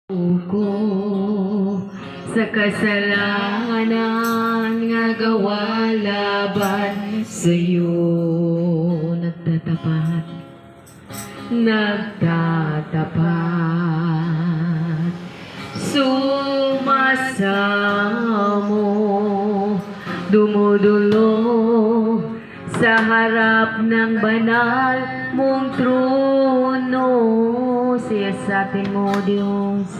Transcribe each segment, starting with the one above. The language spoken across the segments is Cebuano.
Ko sa kasalanan nga gawa laban sa'yo, nagtatapat, nagtatapat, sumasamo, dumudulog sa harap ng banal mong trono. Siyasatin mo, Diyos,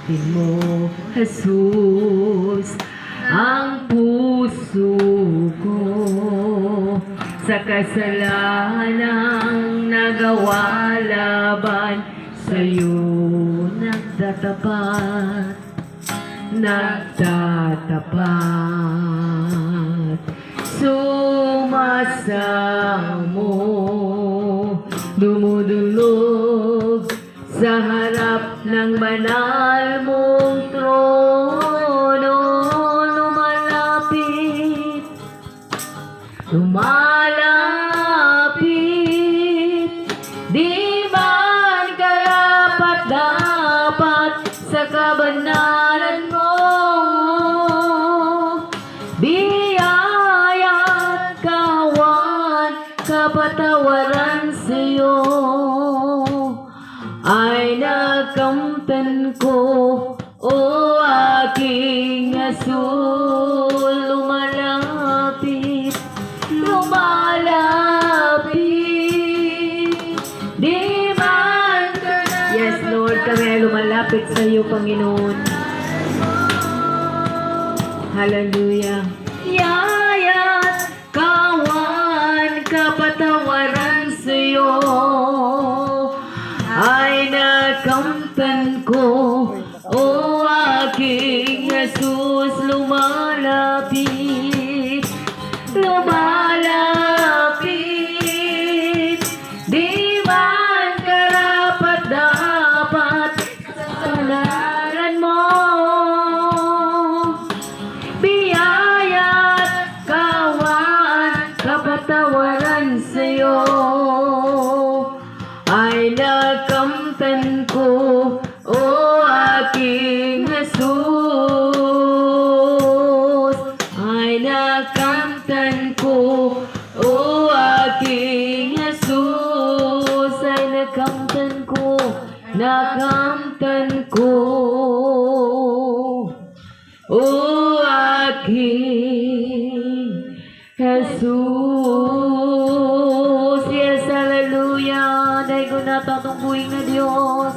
atin mo, Jesus, ang puso ko sa kasalanang nagawa laban sa'yo, nagtatapat, nagtatapat, sumasamo, dumudulog sa harap ng banal mong trono, lumalapit, lumalapit, di man karapat dapat sa kabanalan mo, biyaya at kaawaan, kapatawaran sa'yo ay nakamtan ko, o aking Jesus, lumalapit, lumalapit, di man. Yes, Lord, kami ay lumalapit sa iyo, Panginoon. Hallelujah. Biyaya at kaawaan, kapatawaran sa'yo ay nakamtan ko, o aking Jesus, lumalapit, lumalapit, di man karapat dapat sa kabanalan mo, biyaya at kaawaan, kapatawaran sa'yo ay nakamtan ko, o aking Jesus, ay nakamtan ko, o aking Jesus, ay nakamtan ko, nakamtan ko, o aking Jesus. Yes, hallelujah. Daygon nato atong buhi nga Diyos.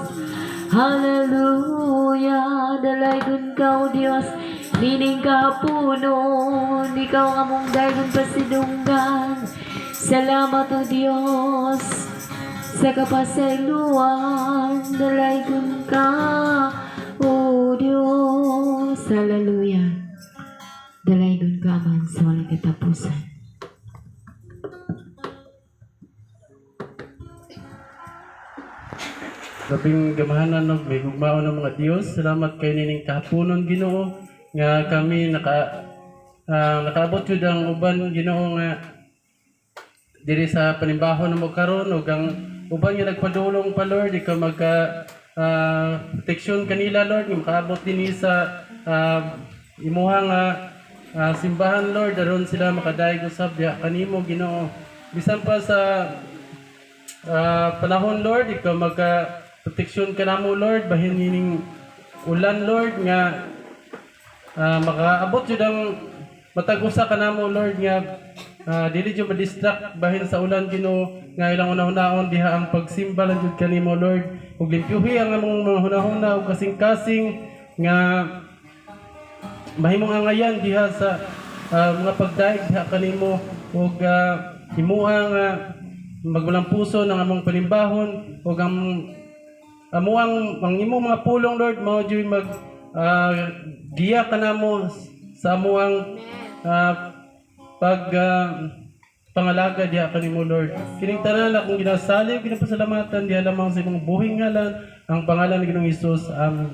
Hallelujah. Dalaygon ka, O Diyos. Nining kahaponon. Ikaw ang among daygon pasidunggan. Salamat, O Diyos, sa kapasayloan. Dalaygon ka, O Diyos. Hallelujah. Dalaygon ka man sa walang katapusan. Labing gamahanan og may gugmaon ng mga Dios, salamat kay nining kahaponon, Ginoo, nga kami nakaabot jud ang uban, Ginoo, nga diri sa panimbahon namo karon ug ang uban nga nagpadulong pa, Lord, ikaw magka proteksyon kanila, Lord, nga makaabot dinhi sa imuha nga simbahan, Lord, aron sila makadayeg usab diha kanimo, Ginoo. Bisan pa sa panahon, Lord, ikaw magka proteksyon kanamo, Lord, bahin nining ulan, Lord, nga makaabot jud ang matag usa kanamo, Lord, nga dili jud ma-distract bahin sa ulan, Ginoo, nga ilang unahunahon diha ang pagsimba lang jud kanimo, Lord, ug limpyuhi ang among mga hunahuna ug kasing-kasing nga mahimong angayan diha sa mga pagdaig diha kanimo ug himuha nga magwalang puso ng among panimbahon ug ang amuang ang imong mga pulong, Lord, mao jud mag giya kanamo sa amuang pag pangalaga diha kanimo, Lord. Kining tanan akong ginasalig, ginapasalamatan diha lamang sa imong buhing ngalan, ang pangalan ni Ginoong Hesus. Amen.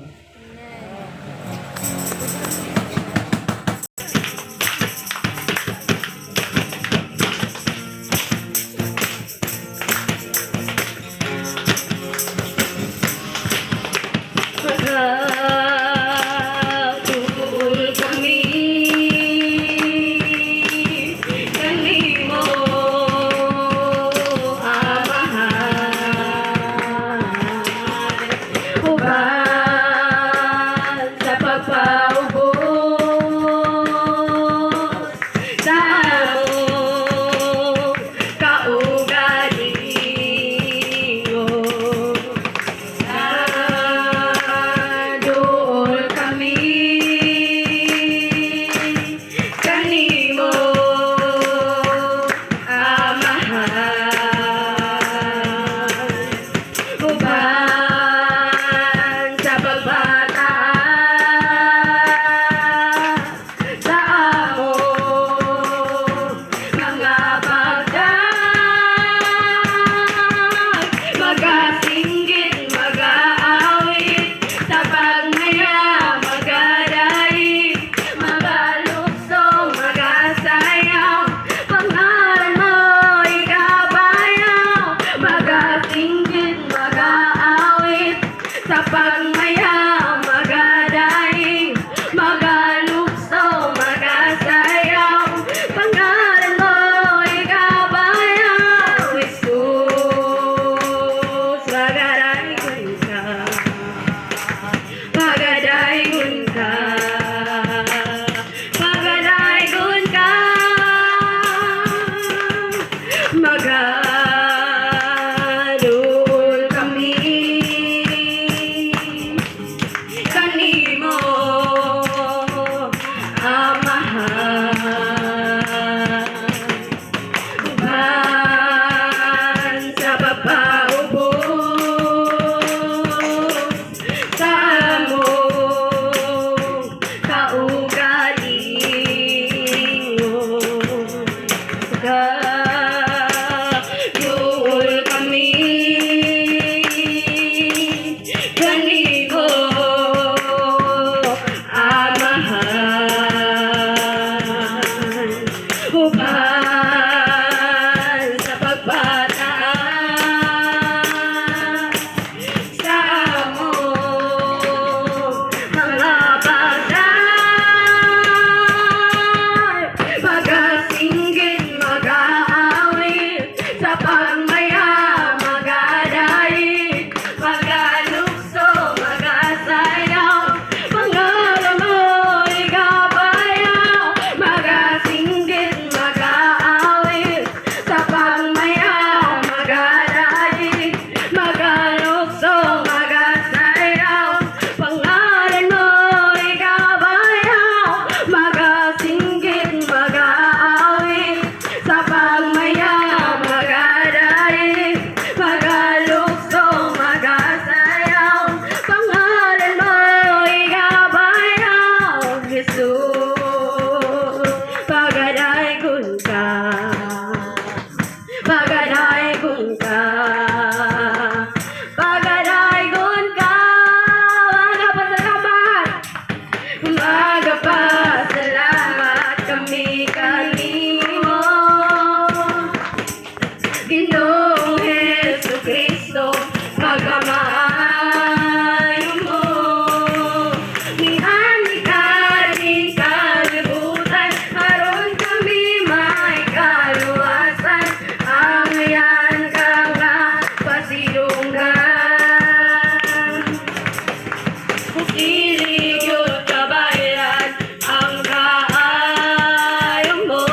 Dili gyud kabayran ang kaayo mo,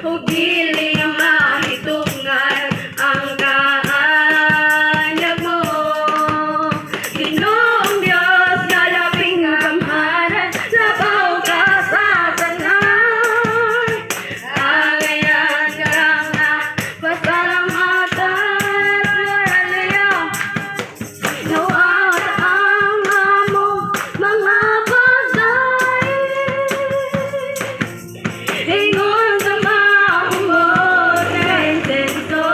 ug dili mahitungan ang kaanyag mo. Ginoong Diyos nga labing gamhanan, labaw ka sa tanan. Angayan ka nga pasalamatan. Hallelujah. Dawata ang among mga pagdaig ingon sa mahumot nga insenso.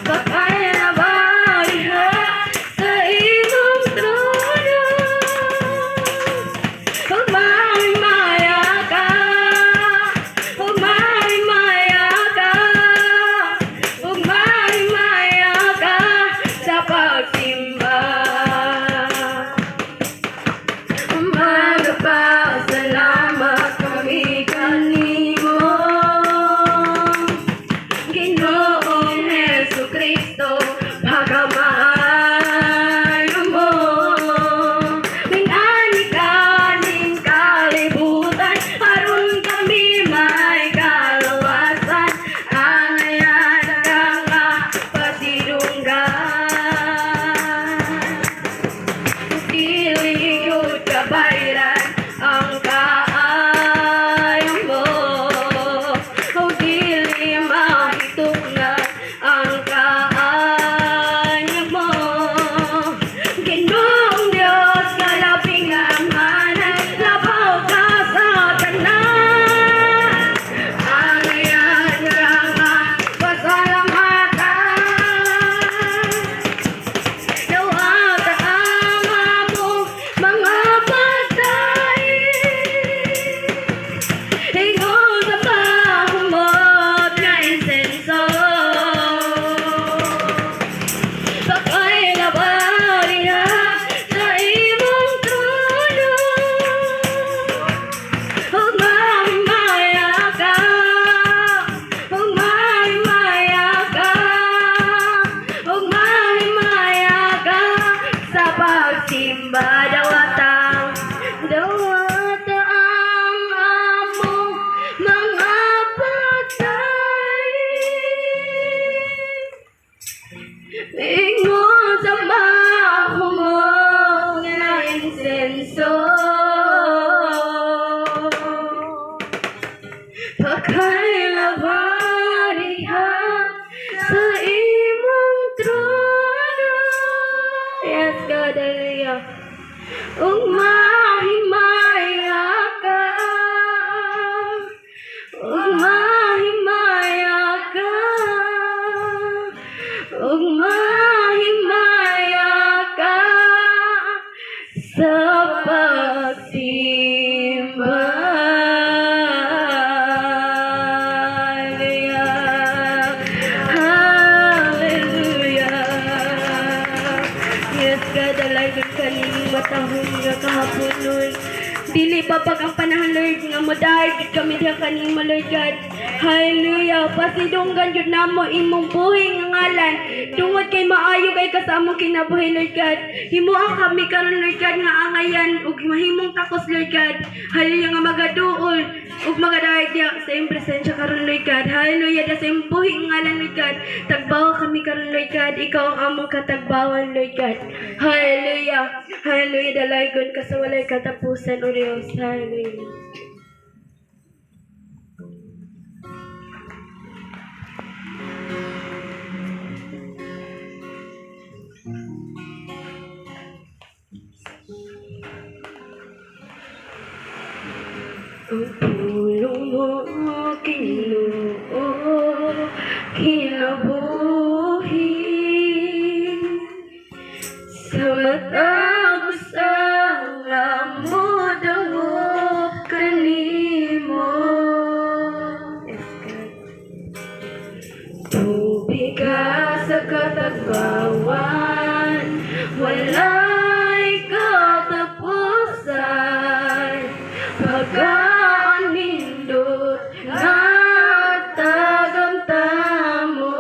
Pakaylaba diha sa imong trono. Ug mahimaya ka, ug mahimaya ka, ug mahimaya ka sa pagsimba. Magpasalamat kami kanimo, Ginoong Hesu Kristo, pagkamaayo mo. Ning-ani ka ning kalibutan, aron kami may kaluwasan. Angayan ka nga pasidunggan. Dili gyud kabayran ang kaayo mo, ug dili mahitungan ang kaanyag mo. Ginoong Diyos nga labing gamhanan, labaw ka sa tanan. Angayan ka nga pasalamatan. Dawata ang among mga pagdaig ingon sa mahumot nga insenso. Pakaylaba diha sa imong trono. Ug mahimaya ka, ug mahimaya ka, ug mahimaya ka sa pagsimba. Dawata, dawata ang among mga pagdaig ingon sa mahumot nga insenso. Pakaylaba diha sa imong trono. Yes, God, hallelujah. Ug mahimaya ka, ug mahimaya ka, ug mahimaya ka sa pagsimba. Hallelujah. Hallelujah. Yes, God, dalaygon kaning matahong nga kahaponon. Dili babag ang panahon, Lord, nga modayeg gid kami diha kanimo, Lord God. Hallelujah. Pasidunggan jud namo imong buhi nga ngalan. Tungod kay maayo kay ka sa among kinabuhi, Lord God. Himoa kami karon, Lord God, nga angayan ug mahimong takos, Lord God. Hallelujah, nga magaduol ug magadayeg diha sa imong presensya karon, Lord God. Hallelujah. Sa imong buhi nga ngalan, Lord God. Tagbawa kami karon, Lord God. Ikaw ang among katagbawan, Lord God. Hallelujah. Hallelujah. Dalaygon ka sa walay katapusan, O Diyos. Hallelujah. Ang pulong mo, Ginoo, kinabuhi sa matag usa nga modangop kanimo. Yes, God. Tubig ka sa katagbawan, walay katapusan, pagkaanindot nga tagamtamon.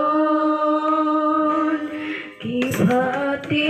Gibati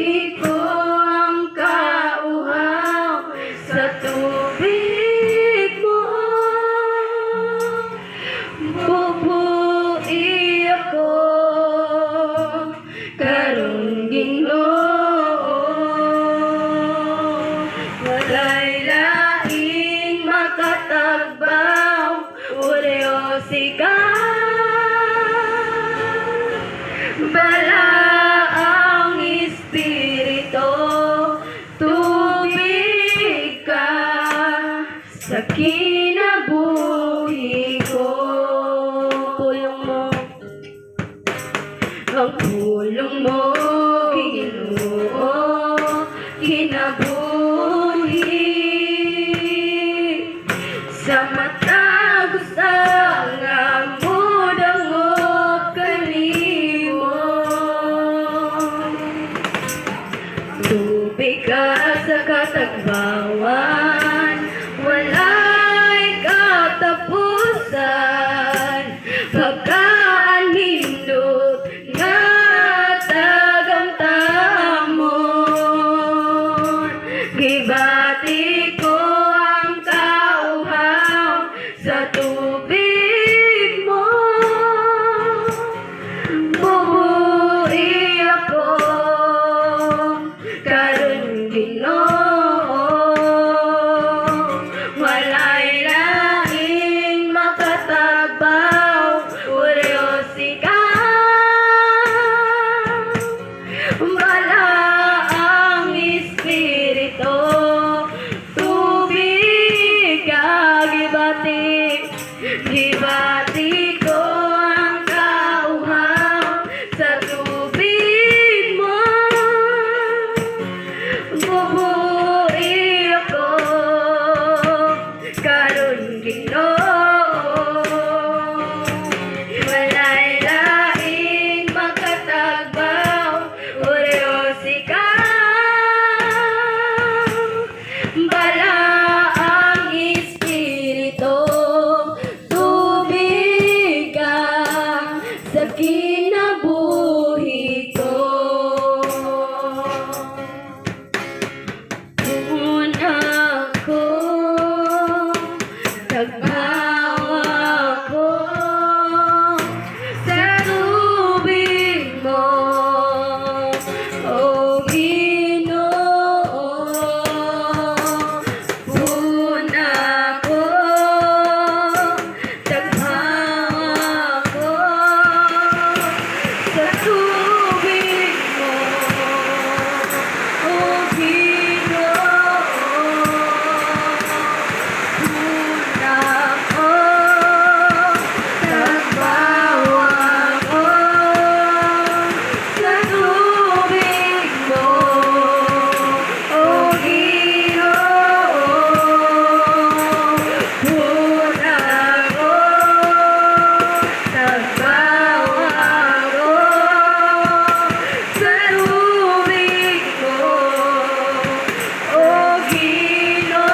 kinabuhi ko. Pulong mo, ang pulong mo, Ginoo, kinabuhi sa matag usa nga modangop kanimo. Tubig ka sa katagbawan, walay katapusan, pagkaanindot nga tagamtamon. Gibati ko ang kauhaw sa tubig mo. Bubuhi ako karon, Ginoo. Walay laing makatagbaw, Urios ikaw. Balaang Espiritu, tubig ka gibati. Gibati ko ang kauhaw sa tubig mo. Bubuhi ako karon, Ginoo. Walay laing makatagbaw, Urios ikaw. Balaang Espiritu, tubig ka sa kinabuhi ko. Una ko, tagbawa ko sa tubig mo, O Ginoo. Una ko, tagbawa ko sa tubig mo, O Ginoo. Una ko, tagbawa ko sa tubig mo, O Ginoo. Una ko, tagbawa ko sa tubig mo, O Ginoo.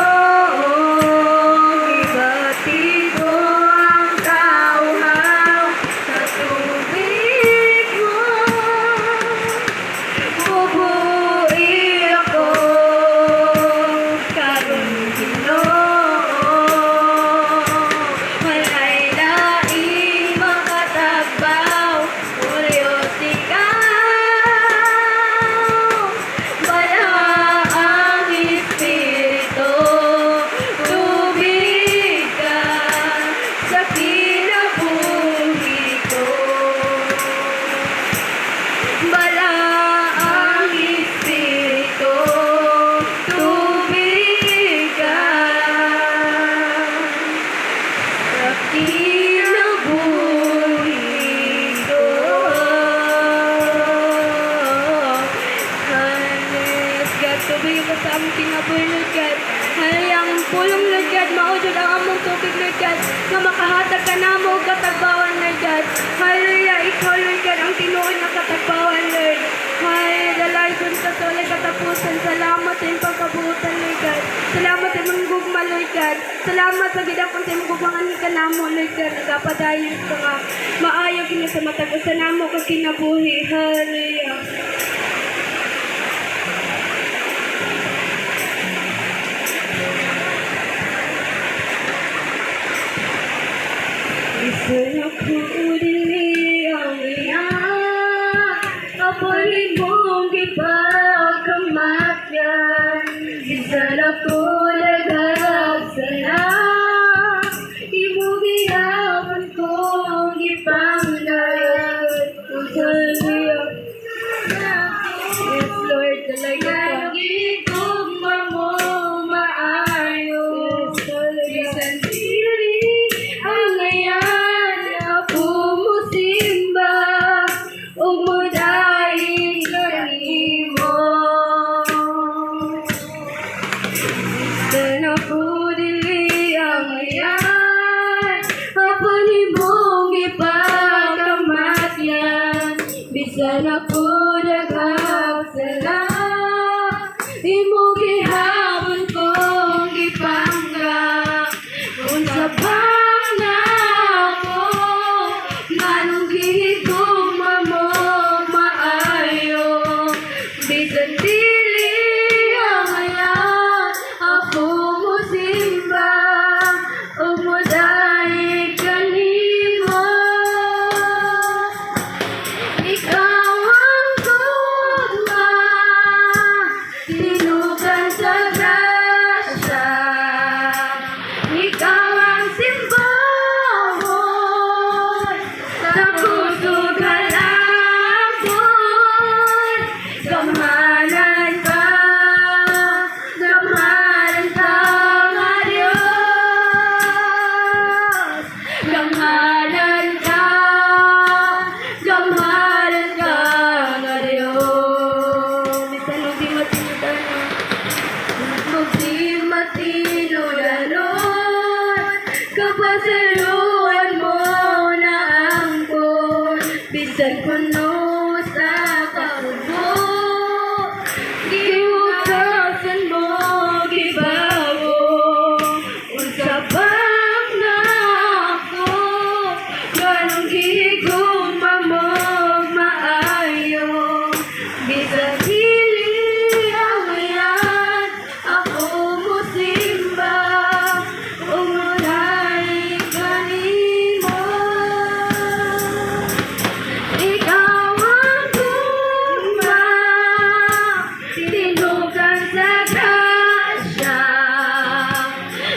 Gibati ko ang kauhaw sa tubig mo. Bubuhi ako karon, Ginoo. Walay laing makatagbaw, Urios ikaw. Balaang Espiritu, tubig ka sa kinabuhi ko. Balaang Espiritu, tubig ka sa kinabuhi ko. Hallelujah. God, tubig ka sa among kinabuhi, Lord God. Hallelujah. Ang pulong, Lord God, mao jud ang among tubig, Lord God, nga makahatag ka namo og katagbawan, Lord God. Hallelujah. Ikaw, Lord God, ang tinuod nga katagbawan, Lord. Hallelujah. Dalaygon ka sa walay katapusan. Salamat sa iyong pagkabuotan, Lord God. Salamat sa imong gugma, Lord God. Salamat sa gidakon sa imong gugma ka namo, Lord God. Nagapadayon ka nga. Maayo kini sa matag usa namo ka kinabuhi. Hallelujah. Bisan ako dili ang iya, apan imong gipakamatyan. Bisan ako daghag sala, imo gihapon kong gipanglayan. Hallelujah. Yes, Lord, talaga ka. Gigugma mo maayo. Yes, hallelujah. Bisan dili angayan, ako mosimba ug modaig kanimo. Ikaw ang gugma, tinugan sa grasya. Ikaw ang simbahon sa kusog halakon. Gamhanan ka nga Diyos. Gamhanan ka nga Diyos. Bisan og di matinudanon, ug di matinudanon, kapasayloan mo na angkon. Bisan kuno sa kaubo, gihugasan mo gibawo. Unsa bang nako, nganong gihigugma mo maayo? Bisan dili angayan, ako mosimba ug modaig kanimo. Ikaw ang gugma, tinugan sa grasya.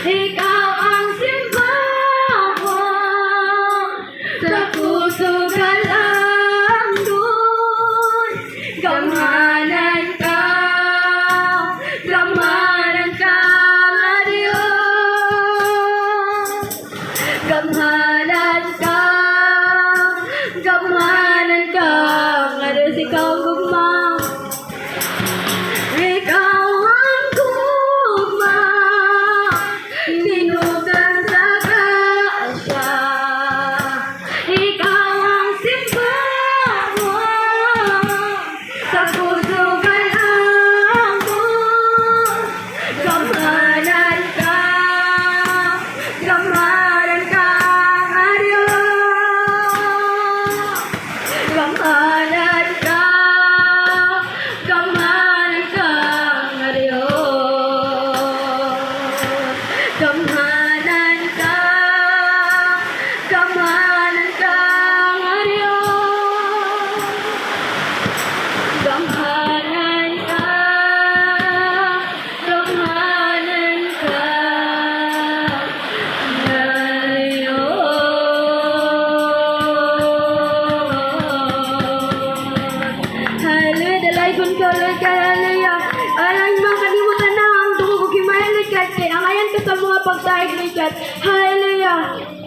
Ikaw ang simbahon sa kusog halangdon. Gamhanan ka nga Diyos. Gamhanan ka nga Diyos. Ikaw ang gugma. Ikaw ang gugma, tinugan sa grasya. Ikaw ang simbahon sa kusog halangdon. Gamhanan ka nga Diyos. Gamhanan ka nga Diyos. Gamhanan ka nga Diyos. Gamhanan ka nga Diyos. Hallelujah, dalaygon ka, Lord God, hallelujah. Alang mga kalimutan na ang dungog ug himaya, Lord God, kay angayan ka sa mga pagdaig, Lord God. Hallelujah.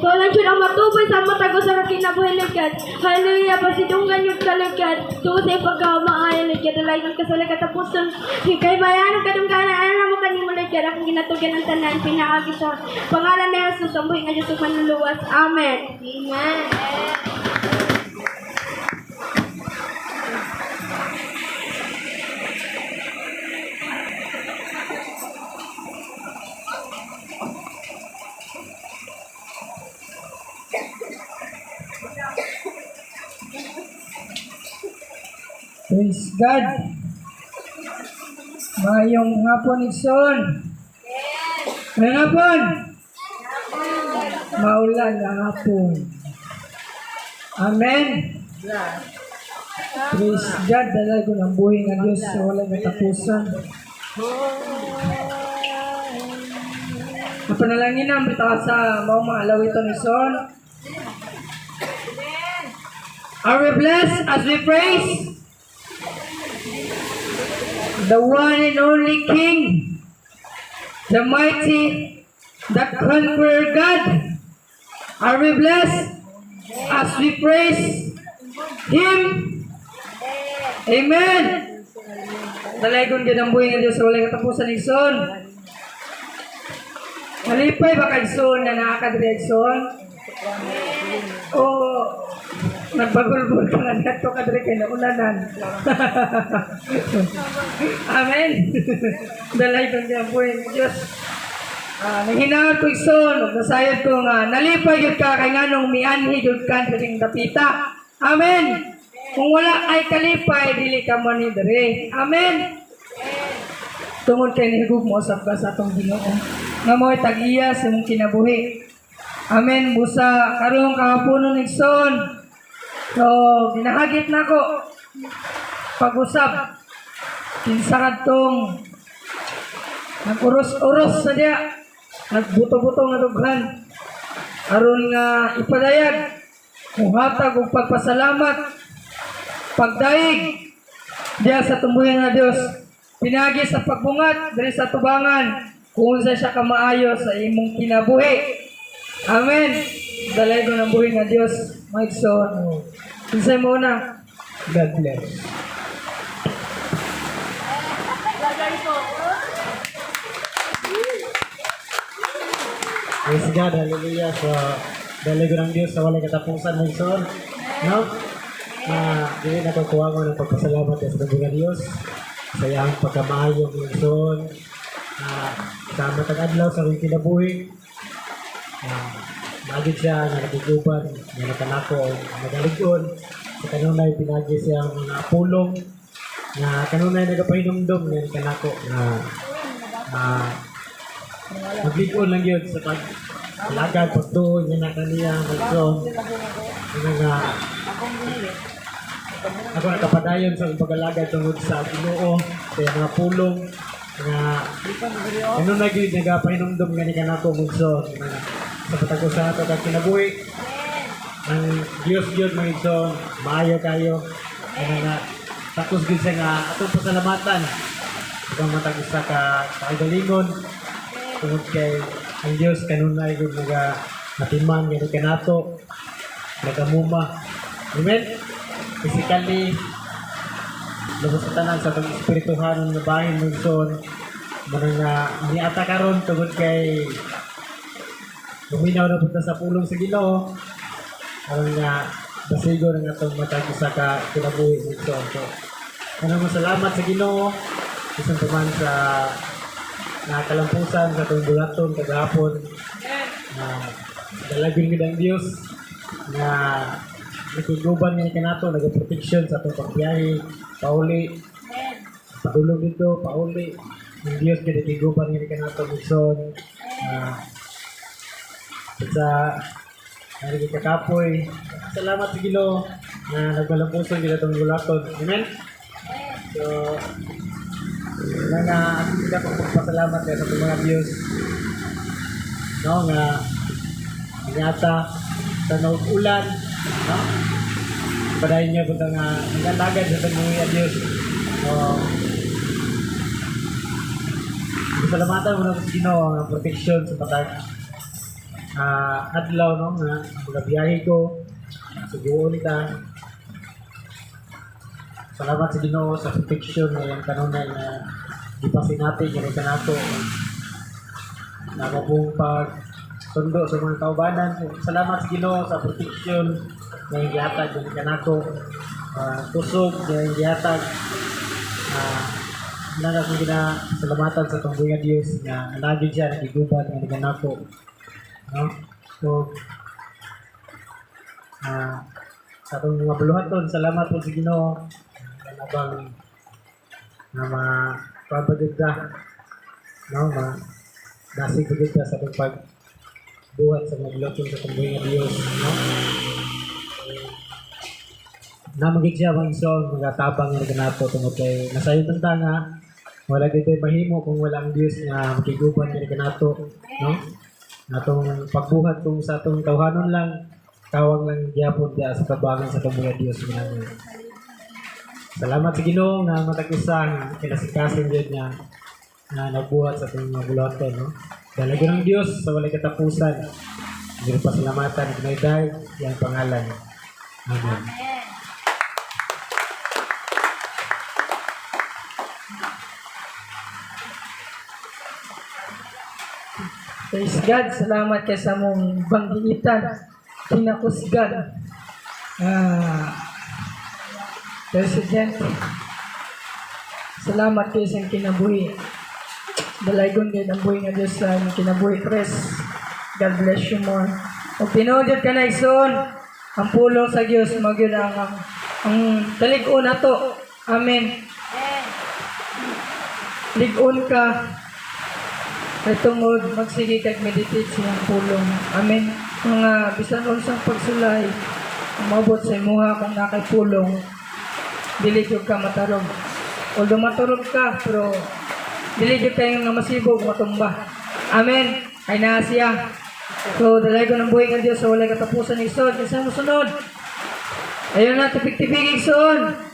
Ikaw lang jud ang matubay sa matag usa ka kinabuhi, Lord God. Hallelujah. Pasidunggan jud ka, Lord God. Tungod sa ipagkamaayo, Lord God. Dalaygon ka sa walay katapusan. Kay bayanan kadungganan, alam mo kanimo, Lord God. Akong ginatugan ang tanan, pinaagi sa pangalan ni Jesus, ang buhi nga Diyos ug manluluwas. Amen. Amen. Praise God. Maayong hapon, igsoon. Maayong hapon. Maulan na hapon. Amen. Praise God. Dalaygon ang buhi nga Diyos sa walay katapusan. Ang panalangin na bitaw sa mao mga alawiton, igsoon. Are we blessed as we praise the one and only King, the mighty, the conqueror God? Are we blessed as we praise Him? Amen! Dalaygon gid ang buhi nga Diyos sa walay katapusan, igsoon. Malipay ba ka, igsoon, na naa ka diri, igsoon? O nagbagulbol ka nga dito ka diri kay naulanan? Amen. Dalaygon gid ang buhi nga Diyos. Nanghinahon ko, igsoon, ug nasayod ko nga nalipay gyud ka kay nganong mianhi gyud ka diring dapita. Amen. Kung wala ay kalipay, dili ka man ni diri. Amen. Tungod kay nihigugma mo usab ka sa atong Ginoo. Nga mo'y tag-iya sa imong kinabuhi. Amen. Busa karong kahaponon, igsoon. So, ginahagit nako pag-usab kinsa kadtong nag-uros-uros sa diya, nagbuto-buto nga dughan aron nga ipadayag, muhatag og pagpasalamat, pagdayeg diya sa tumbuhin nga Dios pinagi sa pagbungat diri sa tubangan, kung unsa siya kamaayo sa imong kinabuhi. Amen. Dalay ko ng buhi nga Dios, mga igsoon. Kinsay mo na? God bless. Praise God, hallelujah. So, dali ko ng Diyos sa walay katapusan mga igsoon. No? Na dili na ko ng pagpasalamat sa mga Diyos sa iyang pagkamaayo, mga igsoon. Sa matag adlaw sa akong kinabuhi. Magid siya nga nagiguban, nga nakanako og nagalig-on. Sa kanunay pinagi siya ang mga pulong na kanunay nagapahinumdom nga kanako na maglig-on lang yun sa pag alagad, pagtuon niya na kaniya, magsoon. Nga nga, ako nakapadayon sa akong pag-alagad tungod sa Ginoo, sa iyang mga pulong, nga ano na gyud nagapahinumdom nga ni kanako, magsoon, nga sa patag sa ato kag kinabuhi ang Dios gyud, mga igsoon, maayo kayo, ano nga takos gyud siya nga atong pasalamatan ikaw matag isa ka kaugalingon tungod kay ang Dios kanunay gyud naga natiman nga kanato, nagamuma. Amen. Physically, lubos sa tanan sa atong espirituhanon nga bahin, mga igsoon, muna nga niata karon tungod kay luminaw na punta sa pulong sa Ginoo aron nga basigo ng atong matag usa ka kinabuhi, mga igsoon. So ano mo, salamat sa Ginoo bisan pa man sa nakalampusan sa atong bulaton kagahapon na dalagon gid ang Dios nga nakiguban nga kanato, nagaproteksyon sa atong pagbiyahe pauli, padulong dito pauli. Ang Dios gid nakiguban nga kanato, igsoon. Sa narigi kakapoy, salamat sa Ginoo na nagmalampuson gid atong bulaton. Amen. So na nga akong dapat pagpasalamat kay sa atong mga Diyos, no, nga ngata sa ulan, no, padayon niya punta nga nagalaga sa atong mga Diyos. So pasalamatan mo na sa Ginoo ang protection sa matag adlaw, no, nga mga biyahe ko suguon ta. Salamat sa Ginoo sa protection nga iyang kanunay na gipasinati nga kanato na mabong pag sundo sa mga kaubanan. Salamat sa Ginoo sa protection nga iyang gihatag nga kanato, kusog nga iyang gihatag. Na akong ginasalamatan sa atong buhay nga Dios nga lagi siya nakiguban nga kanato, no? So sa atong mga buluhaton, salamat po sa Ginoo nga nga mapabagod ka, no, ma dasig pagud ka sa atong pagbuhat sa mga buluhaton sa atong buhay nga Dios, no? Namagid siya, mga igsoon, mga tabang nga kanato tungod kay nasayon ta nga wala gyud mahimo kung wala ang Dios nga makiguban nga kanato, no? Atong pagbuhat kung sa atong tawhanon lang, tawag lang gyapon diya sa tabangan sa atong mga Dios nga. Salamat sa Ginoo nga matag usa nga kinasikasin gyud nga nga nagbuhat sa atong mga buluhaton, no? Dalago ng Dios sa walay katapusan. Hindi pasalamatan ug may iyang pangalan. Amen. Praise God. Salamat kay sa mong banggiitan. Kinakusgan. President. Salamat kay sa kinabuhi. Dalaygon din ang buhi nga Diyos sa imong kinabuhi, Chris. God bless you more. O tinuod ka na, igsoon, ang pulong sa Diyos, magyud ang Ang talig-on nato. Amen. Lig-on ka kay tungod magsige kag meditate sa iyang pulong. Amen. Mga bisan unsang pagsulay umabot sa imuha kung nakay pulong, dili jud ka matarog. Although matarog ka, pero dili jud kayo nga masibog matumba. Amen. Kay naa siya. So, dalay ko ng buhi ng Diyos sa walay katapusan ni Igsoon. Kinsa mo sunod? Ayun na, tipik-tipik, Igsoon.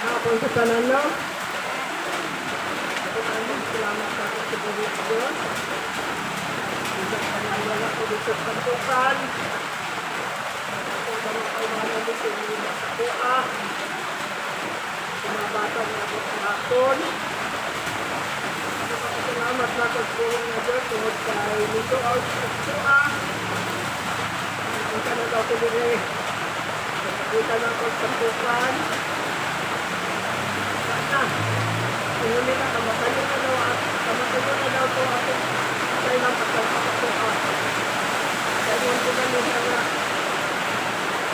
Hapon sa tanan, no? Salamat sa akong sa Diyos. Wala ko dito sa kantukan. Ako naman kay mga dito sa kuha. Sa mga bata na ako sa hapon. Salamat na sa tulong ng Diyos tungod kay Lito out sa kuha. Ang na daw ko diri. Nakita na ako sa kantukan. Na. Huli na, kamatayo na daw at kamatayo na daw to ako sa ilang pagkakatakuha. Kaya yun ko na niya nga.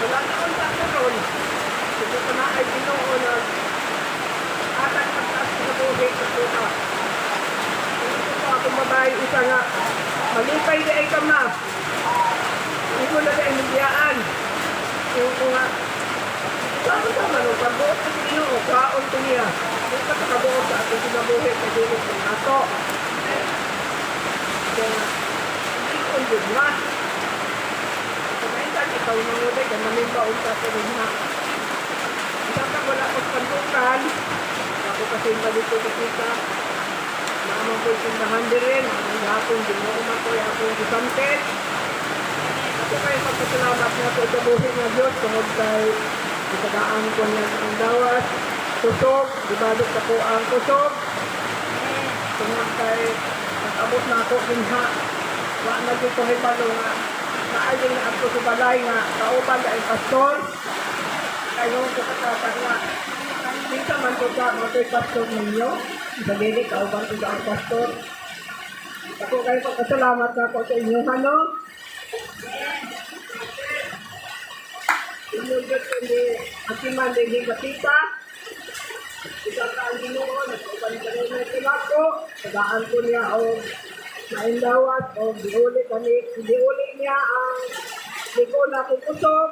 Wala taon sa ako ron. Hindi ko na ay Ginoo na atang pagtaas sa buhi sa kuha. Hindi ko akong babae isa nga. Malipay na ay kama. Hindi ko na ay midyaan. Yung ko nga, saan ka man, pagbuot sa Ginoo, kaon ko niya. Hindi ka nakabuot sa atong kinabuhi, kay dili ko nato. Kaya, hindi ko yun na. Kumaintan, ikaw nang uli, kaya namimba unta ko rin na. Isa ka wala ko pandukan. Ako kasi dito kita. Naamang ko'y simbahan din, ang hapon, Ginoo man ko'y akong gisamtit. Ako kayo pagpasalamat nga po sa buhi ng Diyos tungod kay itagaan ko niya ang dawas, kusog, ibalik sa ko ang kusog. Tungod kay nag-abot na ako dinha, wa na gyud ko hibalo nga naayong na ako sa balay nga kauban ay pastor. Kayo ko katatag nga kinsa man ko ka mo to'y pastor ninyo, sa dili kauban ko ang pastor. Ako kayo pagpasalamat na ako sa inyo, ano? Inundot ko ni Atiman din Batista. Isa ka ang Ginoo, nagpauban ka rin ng ko. Tagaan ko niya o maindawat o giuli kami, giuli niya ang liko na akong kusog.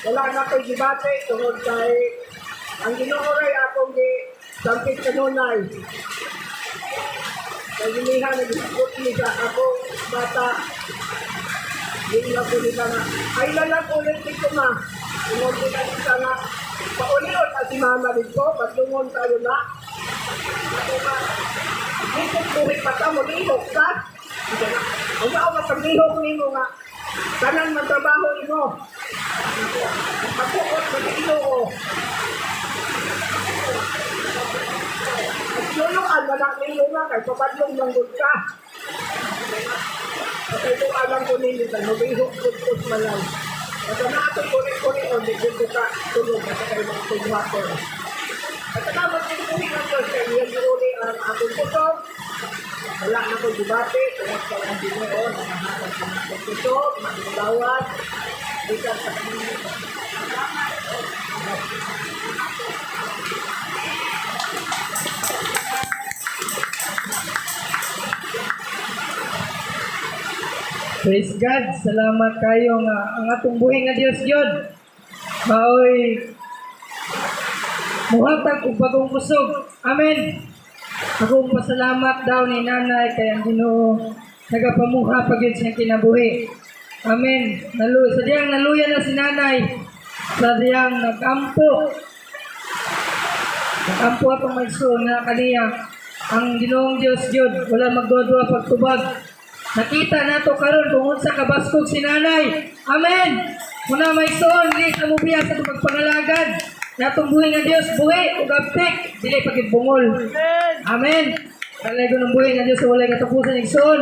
Wala na ako'y gibate tungod kay ang Ginoo ray akong gi sampit kanunay. Kay giniha naghisgot ni sa akong bata. Hindi na ko nila nga, ay lalang ulit dito ma. Ingon ko na siya nga, paulion na si mama dito, patungon tayo na. Ako nga, dito buhi pa ka, mulihok ka. Ito na, ang sao mapaglihok nimo nga, tanan man trabaho nimo. Mapuot sa Ginoo. At luluan, wala nilo nga, kay papadlong manggod ka. Kasi kung alam ko ninyo, kay mabihok ko malaw. Basta na ito kuri-kuri o di ko ka tulog basta kayo mga tugwator. At salamat ko po ng Diyos kay iyang giuli ang akong kusog. Wala na ko debate, tungod sa ang Ginoo, nakahatag sa akong kusog, magdawat, bisan sa kanila. Praise God. Salamat kayo nga ang atong buhi nga Dios gyud. Maoy muhatag og bagong kusog. Amen. Akong pasalamat daw ni nanay kay ang Ginoo nagapamuha pa gyud sa iyang kinabuhi. Amen. Nalu sa diyang naluya na si nanay. Sa diyang nagampo. Nagampo atong maigsoon nga kaniya ang Ginoong Dios gyud wala magduwa-duwa pagtubag. Nakita nato karon kung unsa ka baskog si nanay. Amen. Muna maigsoon dili ta mobiya sa atong pagpangalagad. Natong buhi nga Dios buhi ug abtik dili pa gyud bungol. Amen. Kalay ko ng buhi nga Dios sa walay katapusan igsoon.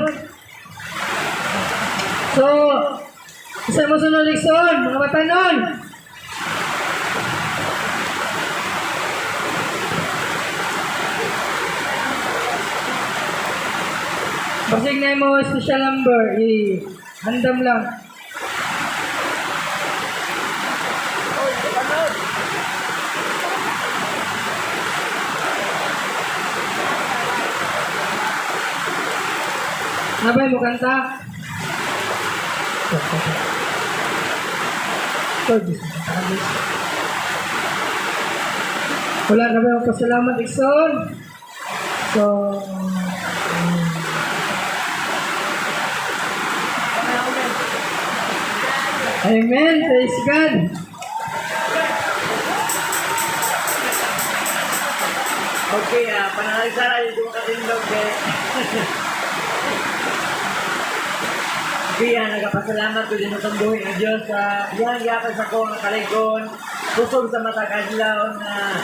So, isa mo sunod igsoon, mga batanon. Basig na mo special number, i andam lang. Nabay mo kanta? Wala na ba yung pasalamat, Ikson? So, Amen. Praise God. Okay, pananalisara yung katindog eh. Okay, nagapasalamat ko din sa buhay ng Diyos sa iyang gihatag sa akong kalaygon, kusog sa matag adlaw na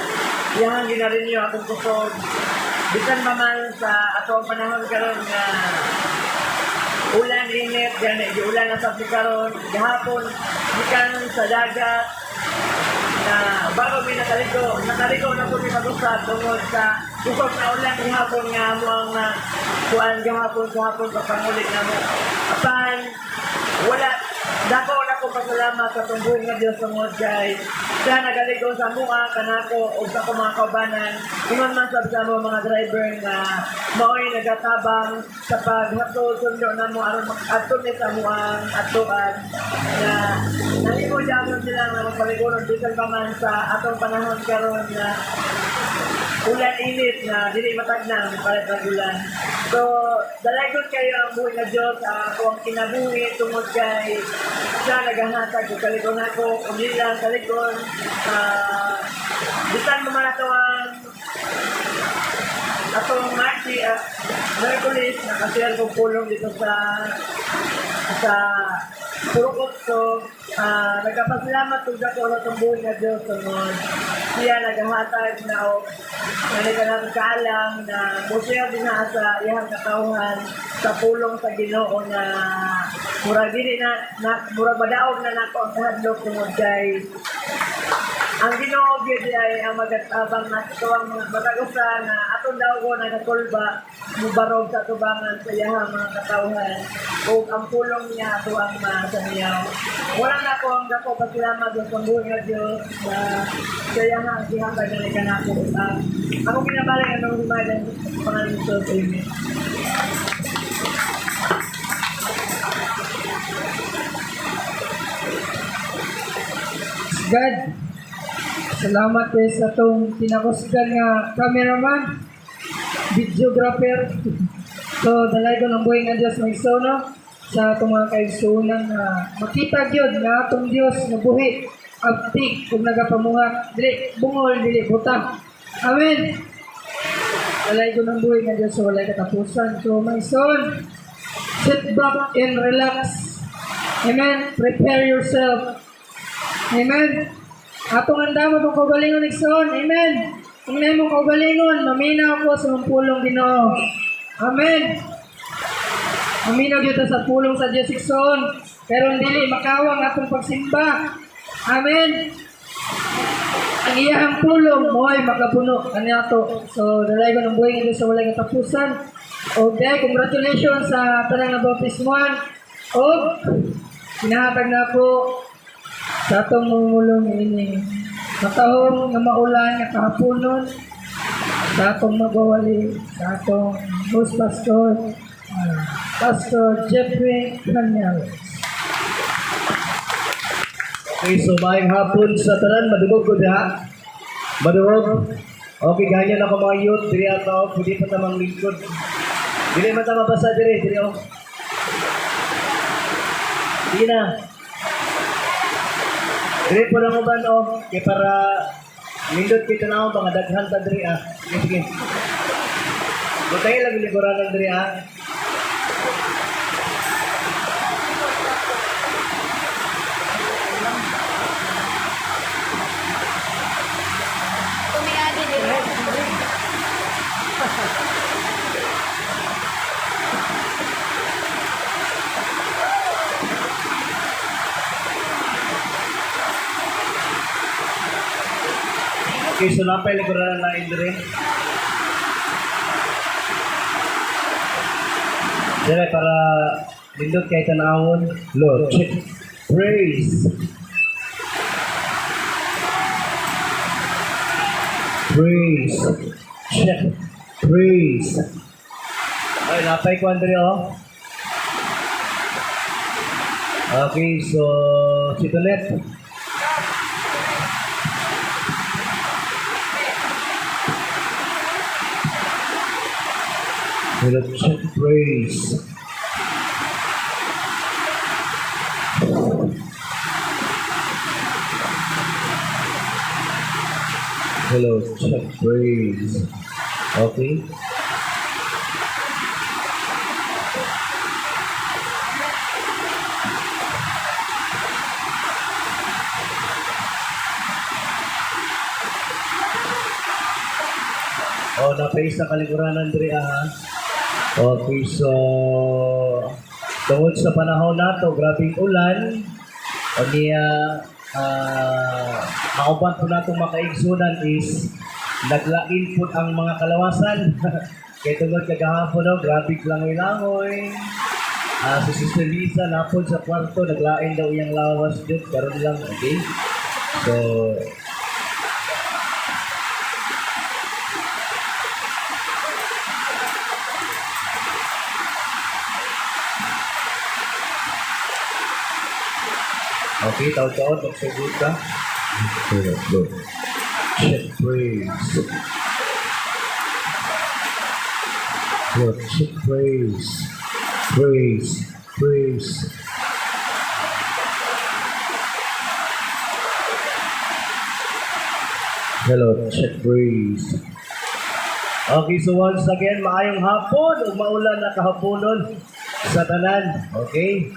iyang ginarinyo atong kusog. Bisan pa man sa atong panahon karon nga ulan init, gani giulan na sa karon, gahapon gikan sa dagat na bago mi nakaligo, nakaligo na po mi mag-usap tungod sa kusog na ulan gihapon nga mo ang kuan gihapon sa hapon sa pangulit na mo. Apan wala dako na ko pasalamat sa tungbuhin nga Dios tungod kay siya nagaligo sa mua kanako ug sa akong mga kaubanan, ingon man sab sa mo mga driver nga maoy nagatabang sa paghatod sundo namo aron makaadto ni sa muang adtuan na nahimo gyapon sila nga magpaligunon bisan pa man sa atong panahon karon na ulan init na dili matagna palit ang ulan. So, dalaygon kayo ang buhi na Diyos sa ako ang kinabuhi tungod kay siya naghahatag og kalikon ako, ug nila ang kalikon. Bisan mo man ato ang atong Marty, Merkulis, nakashare kong pulong dito sa sa Purukot ko, nagpapasalamat kung dako sa itong buhay na Diyos tungod siya naghahatag na o nalikan kaalam na musaya din na sa iyang katawhan sa pulong sa Ginoo na murag dili na, na murag madaog na nako ang kahadlok tungod kay ang Ginoo gyud ay ang magatabang na tuwang mga matag-usa na atong daogon nagakulba mubarog sa tubangan sa iyahang mga katawhan ug ang pulong niya ato ang masamiyaw. Wala na ko ang dako pasalamat sa buhay nga Dios na sa iyahang gihatag na kanako. Ako ginabalik anong humadan sa pangalan ni Jesus. Amen. God. Salamat kay sa atong tinakusgan nga cameraman, videographer. So, dalay ko ng buhay nga Diyos maigsoon, no? Sa atong mga kaigsuonan nga makita gyud nga atong Dios nga buhi abtik kung nagapamuhat dili bungol dili buta. Amen. Dalay ko ng buhay nga Diyos sa walay katapusan. So, maigsoon, sit back and relax. Amen. Prepare yourself. Amen. Atong andam atong kaugalingon igsoon. Amen. Kung na imong kaugalingon, maminaw ko sa mong pulong Ginoo. Amen. Maminaw gyud ta sa pulong sa Dios igsoon. Pero dili makawang atong pagsimba. Amen. Ang iyang pulong mo'y makapuno kaniato. So dalay ko ng buhay nga Dios sa walay katapusan. Okay, congratulations sa tanang nga bautismohan. Og kinahatag na po sa atong mumulong ini matahong nga maulan nga kahaponon sa atong magawali sa atong host pastor, Pastor Jeffrey Canales. Okay, so maayong hapon sa tanan, madungog ko diha. Madungog. Okay, ganyan ako mga youth, diri ato, pwede pa tamang lingkod. Dili man ta mabasa diri, diri oh. Sige na. Diri po lang uban oh, kay para nindot kita na mga daghan ta diri ah. Sige, sige. Butay lang lingkuranan diri ah. Okay, so napay lingkuranan na diri. Dire para nindot kay tanawon. Lord, check. Praise. Praise. Check. Praise. Ay, napay ko, Andre, oh. Okay, so, si Tonet. Hello, check. Praise. Hello, check. Praise. Okay. Oh, napay sa kalikuran, Andrea, ha? Okay, so tungod sa panahon nato, grabing ulan, o niya, mauban po natong makaigsunan is naglain po ang mga kalawasan. Kaya tungod kagahapon, no, grabe langoy-langoy. Si Sister Lisa napod sa kwarto, naglain daw iyang lawas dyan, karon lang, okay? So, okay, taon-taon, magsugod ka. Go, go. Check, praise. Lord, check, praise. Praise, praise. Hello, check, praise. Okay, so once again, maayong hapon o maulan na kahaponon sa tanan. Okay?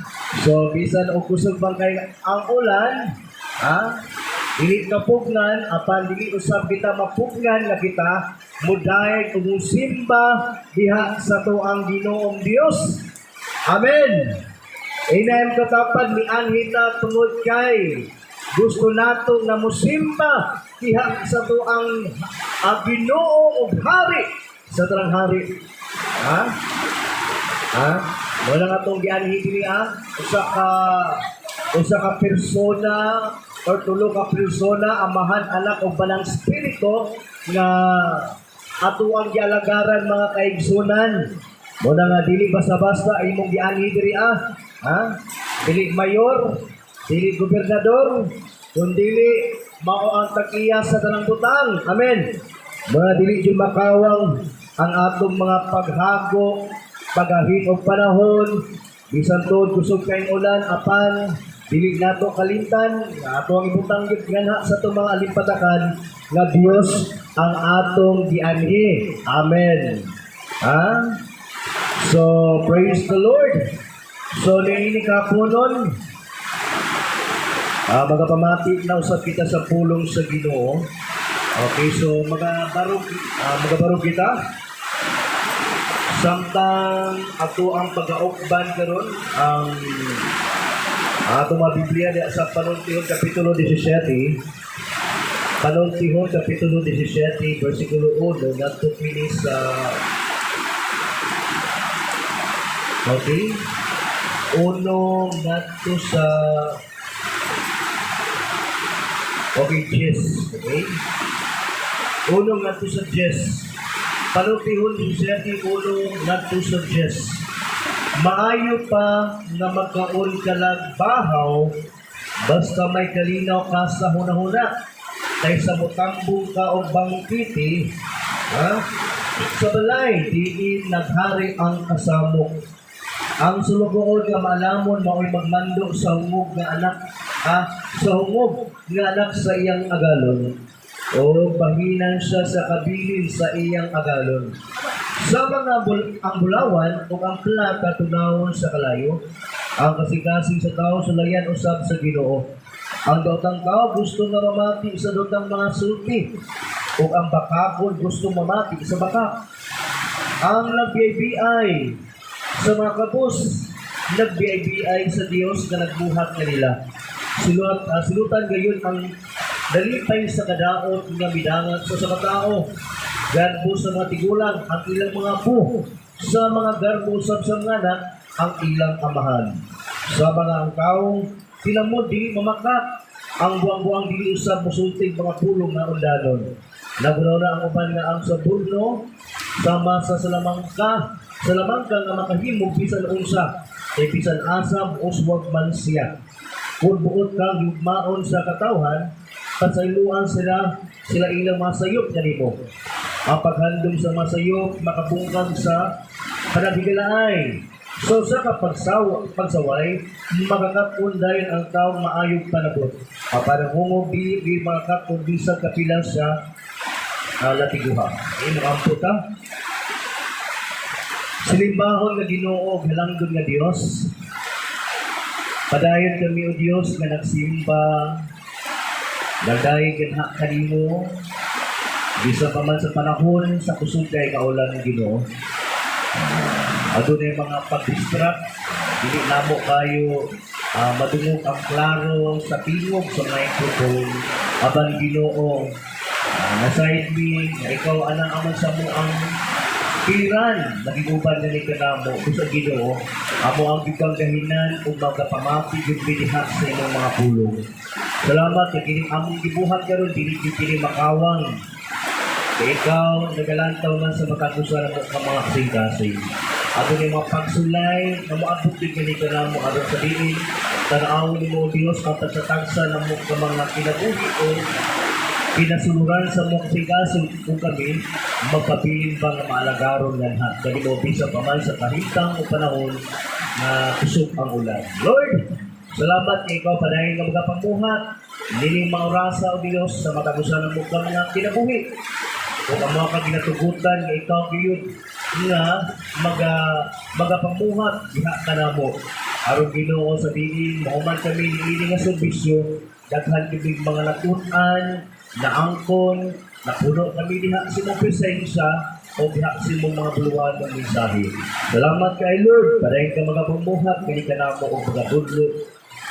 So, bisan o kusog bang kay ang ulan, ha? Dili ka pugnan, apan dili usab kita mapugnan nga kita mudayeg ug musimba diha sa tuang Ginoong Dios. Amen. Inaim katapad ni Anhita tungod kay gusto nato nga musimba diha sa tuang Ginoo ug hari sa tanang hari. Ha? Ha? Wala nga tong gianhi diri ah. Usa ka persona or tulo ka persona, amahan, anak ug balang espiritu nga ato ang gialagaran, mga kaigsunan. Muna nga dili basta-basta imong gianhi diri ah. Ha? Dili mayor, dili gobernador, kundili mao ang tag-iya sa tanang butang. Amen. Mga dili jud makawang ang atong mga paghago, pagahit og panahon, bisan tuod kusog kayong ulan apan dili nato kalimtan nga ato ang ibutang gyud nganha sa atong mga alimpatakan nga Dios ang atong gianhi. Amen. Ha? So, praise the Lord. So, niini kapunon, magapamati na usab kita sa pulong sa Ginoo. Okay, so magabarog kita. Samtang ato ang pagaukban karon ang ato mga Biblia diha sa Panultihon Kapitulo 17. Panultihon Kapitulo 17 versikulo 1 ngadto kini sa. Okay. Uno ngadto sa. Okay, Jess. Okay? Uno ngadto sa Jess. Panultihon 17, uno ngadto sa Jess. Maayo pa nga magkaon ka lag bahaw basta may kalinaw ka sa hunahuna kaysa motambong ka og bangkiti, ha? Sa balay diin naghari ang kasamok. Ang sulugoon nga maalamon mao'y magmando sa hungog nga anak, ha, sa hungog nga anak sa iyang agalon o bahinan siya sa kabilin sa iyang agalon. Sa mga ang bulawan o ang plata tunawon sa kalayo, ang kasing-kasing sa tao sulayan usab sa Ginoo. Ang daotang tao gusto nga mamati sa daotang mga sulti ug ang bakakon gusto mamati sa bakak. Ang nagbiay sa mga kabus, nagbiay sa Dios nga nagbuhat kanila. Silutan gayon ang dalipay sa kadaot nga midangat sa katao. Garbo sa mga tigulang ang ilang mga apo. Sa mga garbo usab sa mga anak ang ilang amahan. Sa mga ang taong tilamod dili mamakat, ang buang-buang dili usab musultig mga pulong nga undanon. Naguna ang uban nga ang saburno sama sa salamangka, salamangka nga makahimog bisan unsa, kay bisan asa uswag man siya. Kung buot kang yugmaon sa katawhan, pasayloan sila sila ilang masayop kanimo. Ang paghandom sa masayop makabungkag sa panagigalaay. So sa pagsaway, makakatun dayon ang taong maayong panabot. Ang panahungog di, di makakatun bisan kapila sa latiguha. Imo ampo ta. Silimbahon nga Ginoo, halangdon nga Dios. Padayon kami o Dios nga nagsimba, nagdayeg ganha kanimo, bisan pa man sa panahon sa kusog kay kaulan, Ginoo. Adunay mga pag-distract, dili namo kayo madungog ang klaro sa tingog sa microphone. Apan Ginoo, nasayod mi nga ikaw anang aman sa mo ang piliran, nagiguban na ni kanamo sa Ginoo, amo ang bigkang gahinan ug magapamati gyud mi diha sa imong mga pulong. Salamat kay kining among gibuhat karon dili gyud kini makawang. Kay ikaw nagalantaw man sa matag usa namo ka mga kasing-kasing. Adunay mga pagsulay nga moabot gyud kini kanamo aron sa diin. Tan-awon nimo, Dios, ang tagsa-tagsa namo ka mga kinabuhi o pinasuluran sa mong kasing kung kami magpabilin ba nga maalagaron nganha kanimo bisan pa man sa kahimtang o panahon na kusog ang ulan. Lord, salamat kay ikaw padayon nga magapamuhat nining mga orasa, o Dios, sa matag usa namo ka mga kinabuhi. Kung ang mga kaginatugutan nga ikaw gyud nga magapamuhat diha kanamo. Aron, Ginoo, sa diin mahuman kami niini nga serbisyo, daghan kami mga natun-an, naangkon, napuno kami diha sa imong presensya o diha sa imong mga buluhan ng mensahe. Salamat kay Lord, padayon ka magapamuhat kani kanamo og magatudlo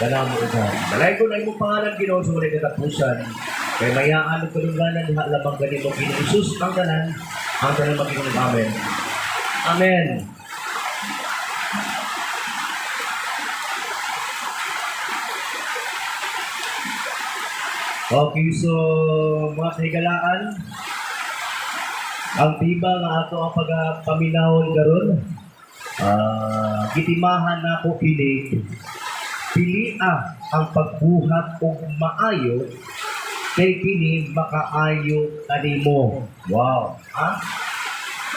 kanamo uban. Dalay ko na imong pangalan, Ginoo, sa walay katapusan. Kay mayaan ug kadungganan diha lamang kanimo, Ginoong Hesus, ang tanan maging amen. Amen. Okay, so mga kahigalaan, ang tema nga ato ang pagapaminawon karon, gitimahan nako kini, "Pilia ang pagbuhat og maayo kay kini makaayo kanimo." Wow. Ha?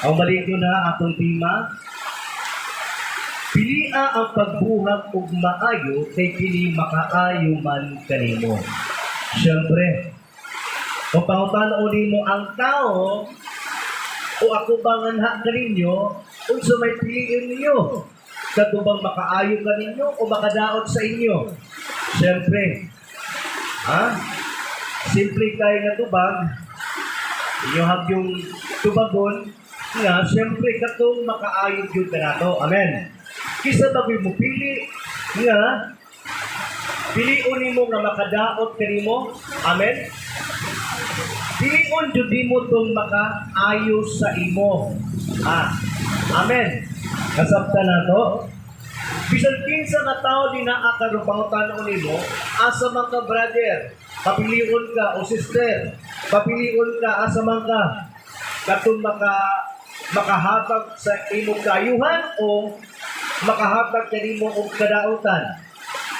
Ang balik ko na atong tema, "Pilia ang pagbuhat og maayo kay kini makaayo man kanimo." Siyempre, kung pangutana nimo ang tao o ako ba nganha kaninyo, unsa may piliin ninyo? Kato bang makaayo kaninyo o makadaot sa inyo? Siyempre, ha? Simple kayo nga tubag, inyo yung tubagon, nga, siyempre, katong makaayo gyud kanato. Amen. Kisa ba mo pili nga pilion nimo nga makadaot kanimo? Amen. Pilion jud nimo tong makaayo sa imo. Ah. Amen. Kasabta nato. Bisan kinsa ka tao di naa karon, pangutana nimo, asa man ka, brother? Papilion ka o sister? Papilion ka, asa man ka? Katong makahatag sa imong kaayuhan o makahatag kanimo og kadautan?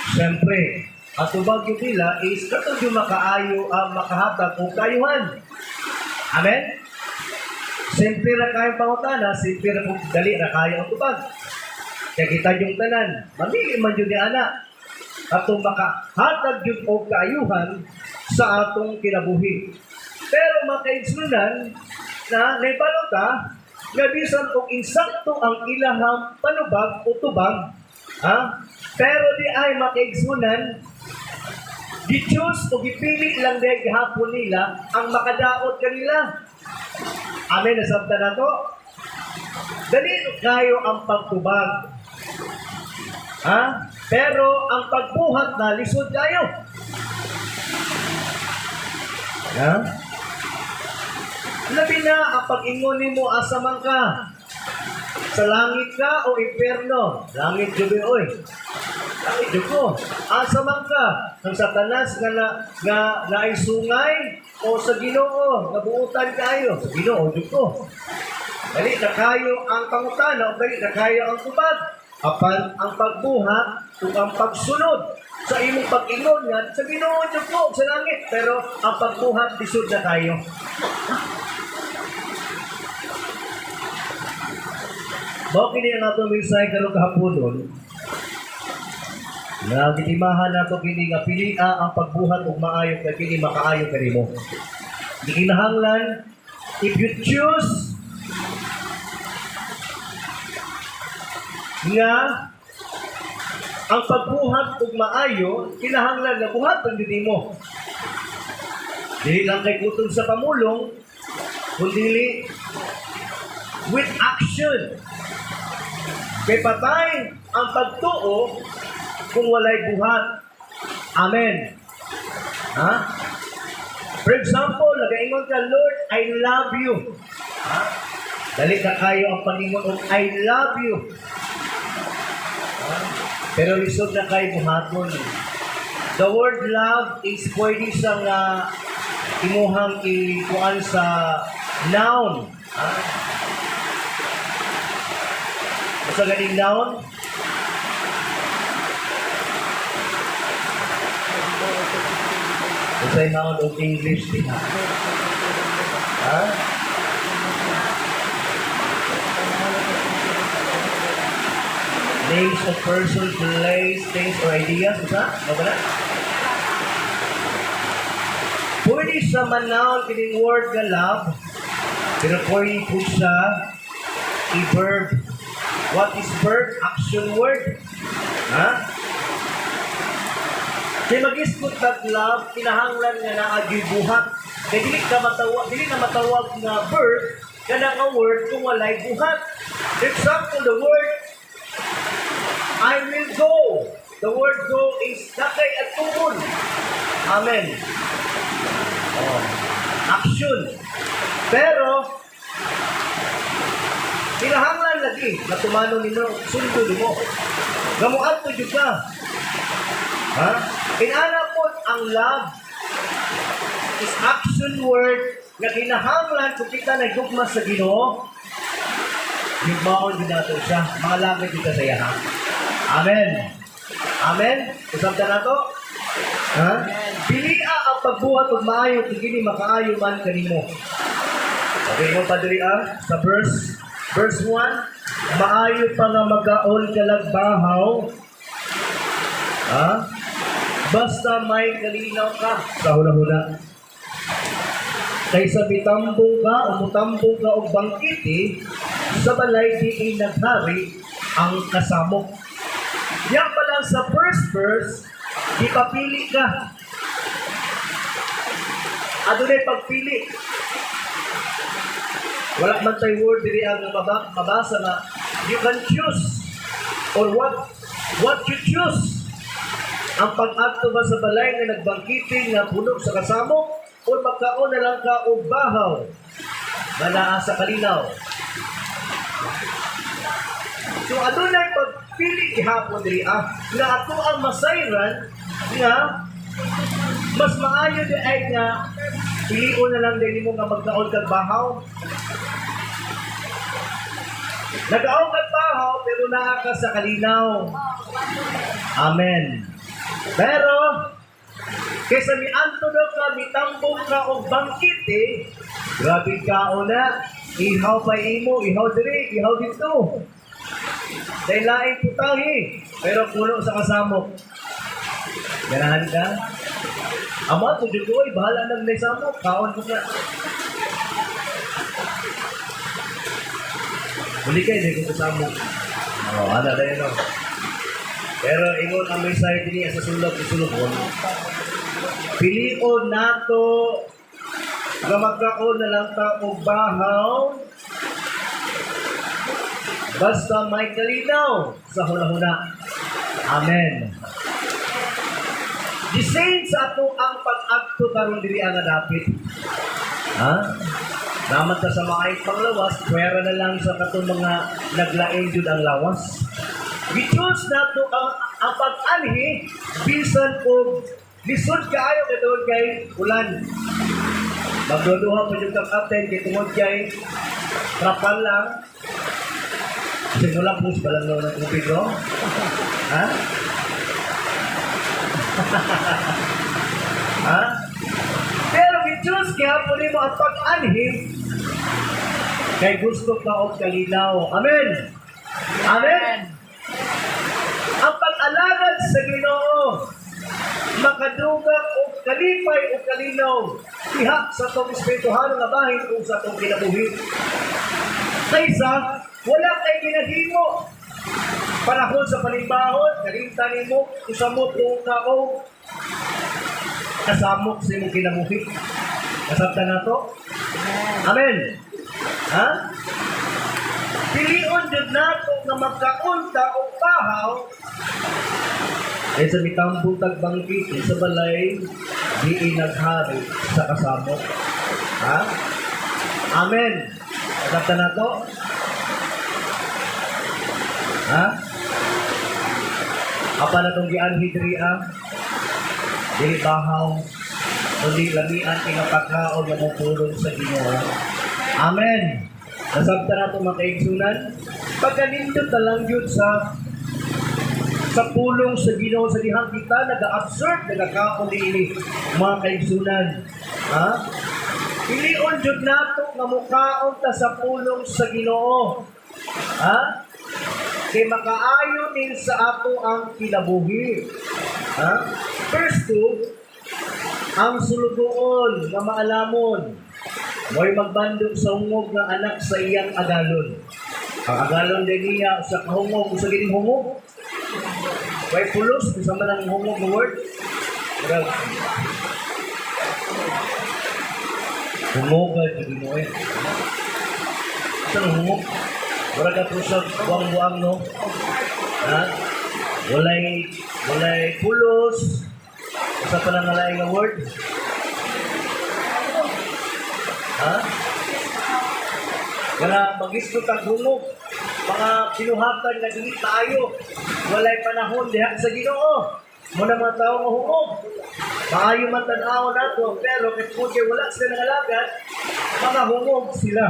Siyempre, ang tubag yung nila is katong yung makaayo ang makahatag og kaayuhan. Amen? Simple ra kayong pangutana, simple ra kung dali ra kayo ang tubag. Kaya kita yung tanan, mamili man yun ni ana. Atong makahatag yun og kaayuhan sa atong kinabuhi. Pero makaigsunan na naibalo ta, nga bisan og insakto ang ilahang panubag o tubag, ha? Pero di ay makaigsunan, gi-choose o gipili lang dahil gihapon nila ang makadaot kanila. Amen, nasabta na to. Dali kayo ang pagtubag. Ha? Pero ang pagbuhat na lisod kayo. Ha? Labi na ang pag-ingon nimo asa man ka. Sa langit ka o impyerno? Langit jud oy. Langit jud ko. Asa man ka? Ang Satanas nga na, nga naay sungay o sa Ginoo nga buutan kayo? Sa Ginoo jud ko. Dali na kayo ang pangutana o dali na kayo ang tubag. Apan ang pagbuhat ug ang pagsunod sa imong pag-ingon nga sa Ginoo jud ko sa langit, pero ang pagbuhat lisod na kayo. Mao kini ang atong mensahe karong kahaponon. Nga gitimahan nato kini nga pilia ang pagbuhat og maayo kay kini makaayo kanimo. Gikinahanglan, if you choose nga ang pagbuhat og maayo, kinahanglan nga buhaton gyud nimo. Dili lang kay kutob sa pamulong, kundi with action. Kay patay ang pagtuo kung walay buhat. Amen. Ha? For example, nagaingon ka, "Lord, I love you." Ha? Dali ka kayo ang pangingon og "I love you." Ha? Pero lisod na kay buhaton. The word "love" is pwede sa nga imuhang ikuan sa noun. Ha? Sa ganing noun? Unsay noun og English diha? Ha? Names of person, place, things, or ideas. Unsa? Mao ba na? Pwede sa man-noun kining word nga "love", pero pwede po siya i-verb. What is verb? Action word. Ha? Kay mag-isgot kag "love", kinahanglan nga naa gyud buhat. Kay dili ka matawag, dili na matawag nga verb kana nga word kung walay buhat. For example, the word "I will go". The word "go" is naa kay adtuon. Amen. Oh. Action. Pero kinahanglan lagi na tumano nimo, sundo nimo. Gamuadto jud ka. Ha? Inana po ang "love" is action word nga kinahanglan kung kita nagugma sa Ginoo, gugmaon din nato siya, maalagad kita sa iya. Amen. Amen. Usab ta nato? Ha? Pilia ang pagbuhat og maayo kung kini makaayo man kanimo. Okay mo pa diri ah, sa verse 1, maayo pa nga magaon ka lag bahaw. Ha? Basta may kalinaw ka sa huna-huna. Kaysa mitambong ka o mutambong ka og bangkete sa balay diin naghari ang kasamok. Yan pa lang sa first verse, ipapili ka. Adunay pagpili. Wala man tay word diri ang mabasa nga you can choose or what you choose. Ang pag-adto ba sa balay nga nagbangkete nga puno sa kasamok o magkaon na lang ka og bahaw nga naa sa kalinaw? So adunay pagpili gihapon diri ah nga ato ang masayran nga mas maayo di ay nga pilion na lang din mo nga magkaon kag bahaw. Nagaon kag bahaw pero naa ka sa kalinaw. Amen. Pero kaysa miadto daw ka, mitambong ka og bangkete, grabe kaon na, ihaw pa imo, ihaw diri, ihaw dito. Dahil laing putahe, pero puno sa kasamok. Ganahan ka? Ama, kung ko, ay, bahala nang may samok, kaon ko ka. Muli kayo, hindi ko kasamok. Oh, ano, dahil no. Pero ingon ang mensahe dinhi sa sulat ni Solomon, pilion nato nga magkaon na lang ta og bahaw basta may kalinaw sa huna-huna. Amen. The same sa ato ang pag-adto karon diri nga dapit. Ha? Naman ta sa maayong panglawas, pwera na lang sa katong mga naglain jud ang lawas. Gi-choose nato ang pag-anhi bisan og lisod kaayo kay tungod kay ulan. Magduduha pa jud kang captain kay tungod kay trapal lang. Kasi wala po sa balang ng tubig, no? Ha? Ha? Pero gi-choose kaya po nimo ang pag-anhi kay gusto ka og kalinaw. Amen! Amen! Ang pag-alagad sa Ginoo makadugang og kalipay o kalinaw diha sa atong espirituhanon nga bahin o sa atong kinabuhi. Kaysa wala kay ginahimo. Panahon sa panimbahon, kalimtan nimo, usamot o ka o kasamok sa imong kinabuhi. Kasabtan nato? Amen. Ha? Pilion jud nato nga magkaunta og pahaw kaysa mitambong tag bangkit sa balay di naghari sa kasamok. Ha? Amen. Kasabtan nato? Ha? Apa na itong gianhi diri ah? Dili bahaw, kundi lamian nga pagkaon nga mopulong sa Ginoo. Amen. Nasabtan nato, mga kaigsunan, pagkanindot na lang yun sa pulong sa Ginoo sa dihang kita naga-observe, nagakaon niini, mga kaigsunan. Ha? Pilion jud nato nga mukaon ta sa pulong sa Ginoo. Ha? Kay makaayo din sa ato ang kinabuhi. Ha? Verse 2, ang sulugoon nga maalamon, mo'y magbandog sa hungog nga anak sa iyang agalon. Ang agalon din niya sa kahungog, sa gining hungog. Way pulos, bisa man ang hungog nga word. Murag, hungog ka, Ginoo eh. Asa ang hungog? Murag ato sa buang-buang, no? Ha? Walay pulos. Usa pa lang nga nga word. Ha? Wala magisgot ang hungog. Mga binuhatan nga dili maayo. Walay panahon diha sa Ginoo. Muna mga tao nga hungog. Maayo man tan-aw nato, pero kay kung wala sila nangalagad, mga hungog sila.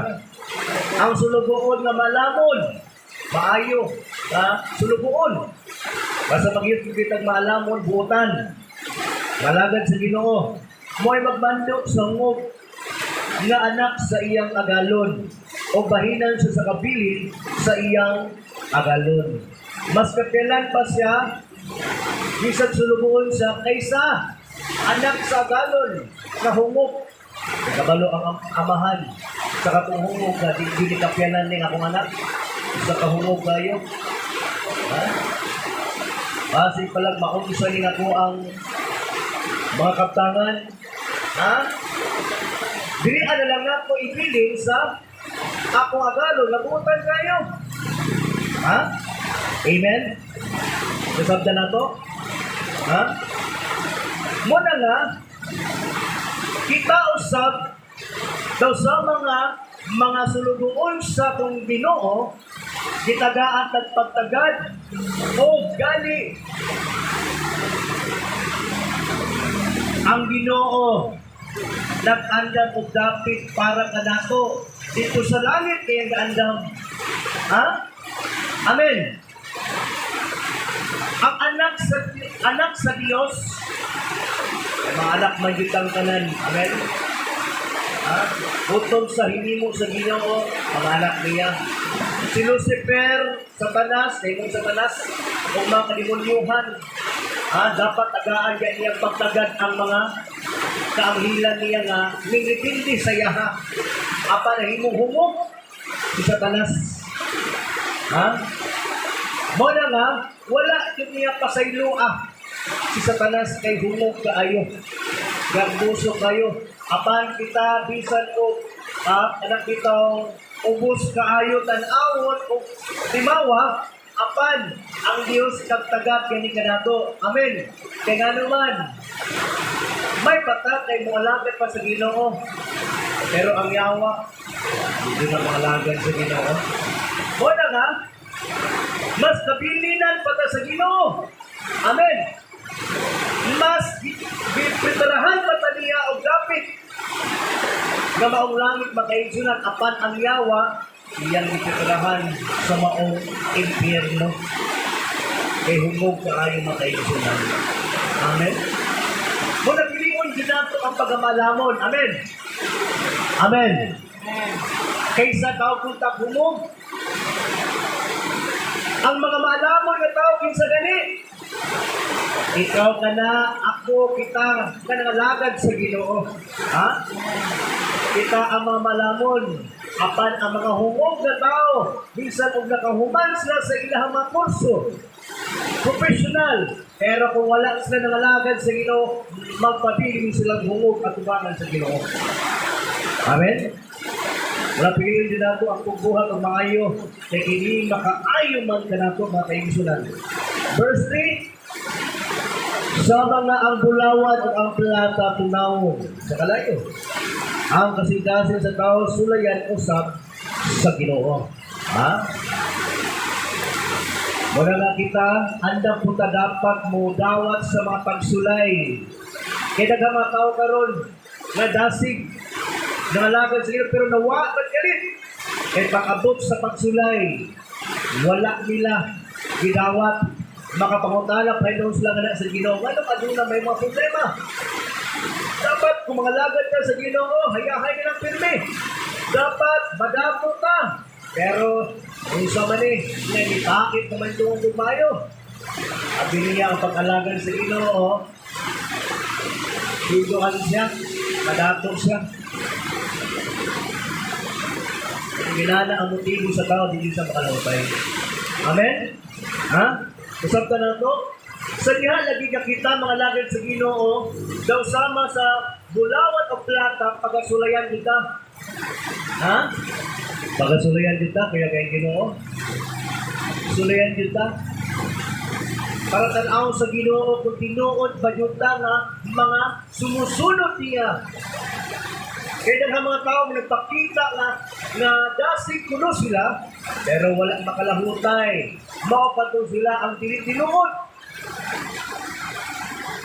Ang sulugoon nga malamon, maayo, ha? Sulugoon. Basta magyot kitag maalamon, buotan. Malagad sa Ginoo. Mo'y magbando sa hungog nga anak sa iyang agalon o bahinan siya sa kabilin sa iyang agalon. Mas kapelan pa siya bisan sulugoon siya kaysa anak sa agalon na hungog. Kabalo ang amahan sa katong hungog nga di di kapyanan ning akong anak sa kahungog kayo. Ha? Basi palag maunsa ning ako ang mga kaptangan. Ha? Dili na lang nako ibilin sa akong agalon, labutan kayo. Ha? Amen? Nasabdan na to? Ha? Muna nga, kita usab daw sa mga sulugoon sa kong Ginoo, gitagaan tag pagtagad o gali ang Ginoo nag-andam og dapit para kanato dito sa langit kay ang gaandam. Ha? Amen. Ang anak sa Dios, mga anak man gyud ang tanan. Amen. Ha? Gutom sa hinimo sa Ginoo, mga anak niya. Si Lucifer, Satanas, kay Satanas, ug mga kademonyuhan, ha, dapat tagaan niya niyang pagtagad ang mga kaanghilan niya nga ningrebelde sa iyaha. Apa na himong humok si Satanas. Ha? Mo na nga, wala gyud niya pasayloa si Satanas kay humok kaayo. Gagbuso kayo. Apan kita bisan og anak bitaw ubos kaayo tan-awon og timawa, apan ang Dios kagtagat gani kanato. Amen. Kay ngano man may pata kay moalagad pa sa Ginoo. Pero ang yawa Hindi na makalagad sa Ginoo. O na nga, mas kabilinan pa ta sa Ginoo. Amen. Mas gipreparahan pa ta niya og dapit nga maong langit makaigsunan apan ang yawa iyang gipreparahan sa maong impyerno kay hungog kaayo makaigsunan. Amen. Mo nagpilion gyud nato ang pagamalamon. Amen. Amen. Kaysa tao kung taghumog. Ang mga maalamon nga tao kinsa gani? Ikaw ka na, ako, kita, ka nangalagad sa Ginoo. Ha? Kita ang mga malamon, apan ang mga hungog na tao, bisan og nakahuman sila sa ilang mga kurso, professional, pero kung wala sila nangalagad sa Ginoo, magpabilin silang hungog at tubangan sa Ginoo. Amen? Wala piliin din nato ang pagbuhat ng maayo kay kini makaayo man kanato mga kaigsunan. Verse 3. Sama nga ang bulawan o ang plata tunawon sa kalayo. Ang kasing-kasing sa tao sulayan usab sa Ginoo. Ha? Wala nga kita, andam po ta dapat mo dawat sa mga pagsulay. Kaya daghang mga tao karon nga dasig nangalagad sa Ginoo pero nawa man galit. Kay pag-abot sa pagsulay, wala nila gidawat makapangutana pa sila nga na sa Ginoo. Ngano aduna may mga problema? Dapat kung mga lagad ka sa Ginoo, hayahay ka ng pirmi. Dapat madamo ka. Pero unsa man eh, nga nipakit naman itong kumayo. Abi niya ang pag-alagan sa Ginoo, Duduan siya, madato siya. Ginana ang motibo sa tao, dili sa makalawtay. Amen? Ha? Usap ka na to? Sa diha, lagi ka kita mga lagad sa Ginoo, daw sama sa bulawan o plata, pagkasulayan kita. Ha? Pagkasulayan kita, kaya kay Ginoo. Sulayan kita. Para tanaw sa Ginoo kung tinuod ba yun ta nga mga sumusunod niya. Kaya daghang mga tao nga nagpakita nga nga dasig kuno sila pero wala makalahutay. Mao pa to sila ang dili tinuod.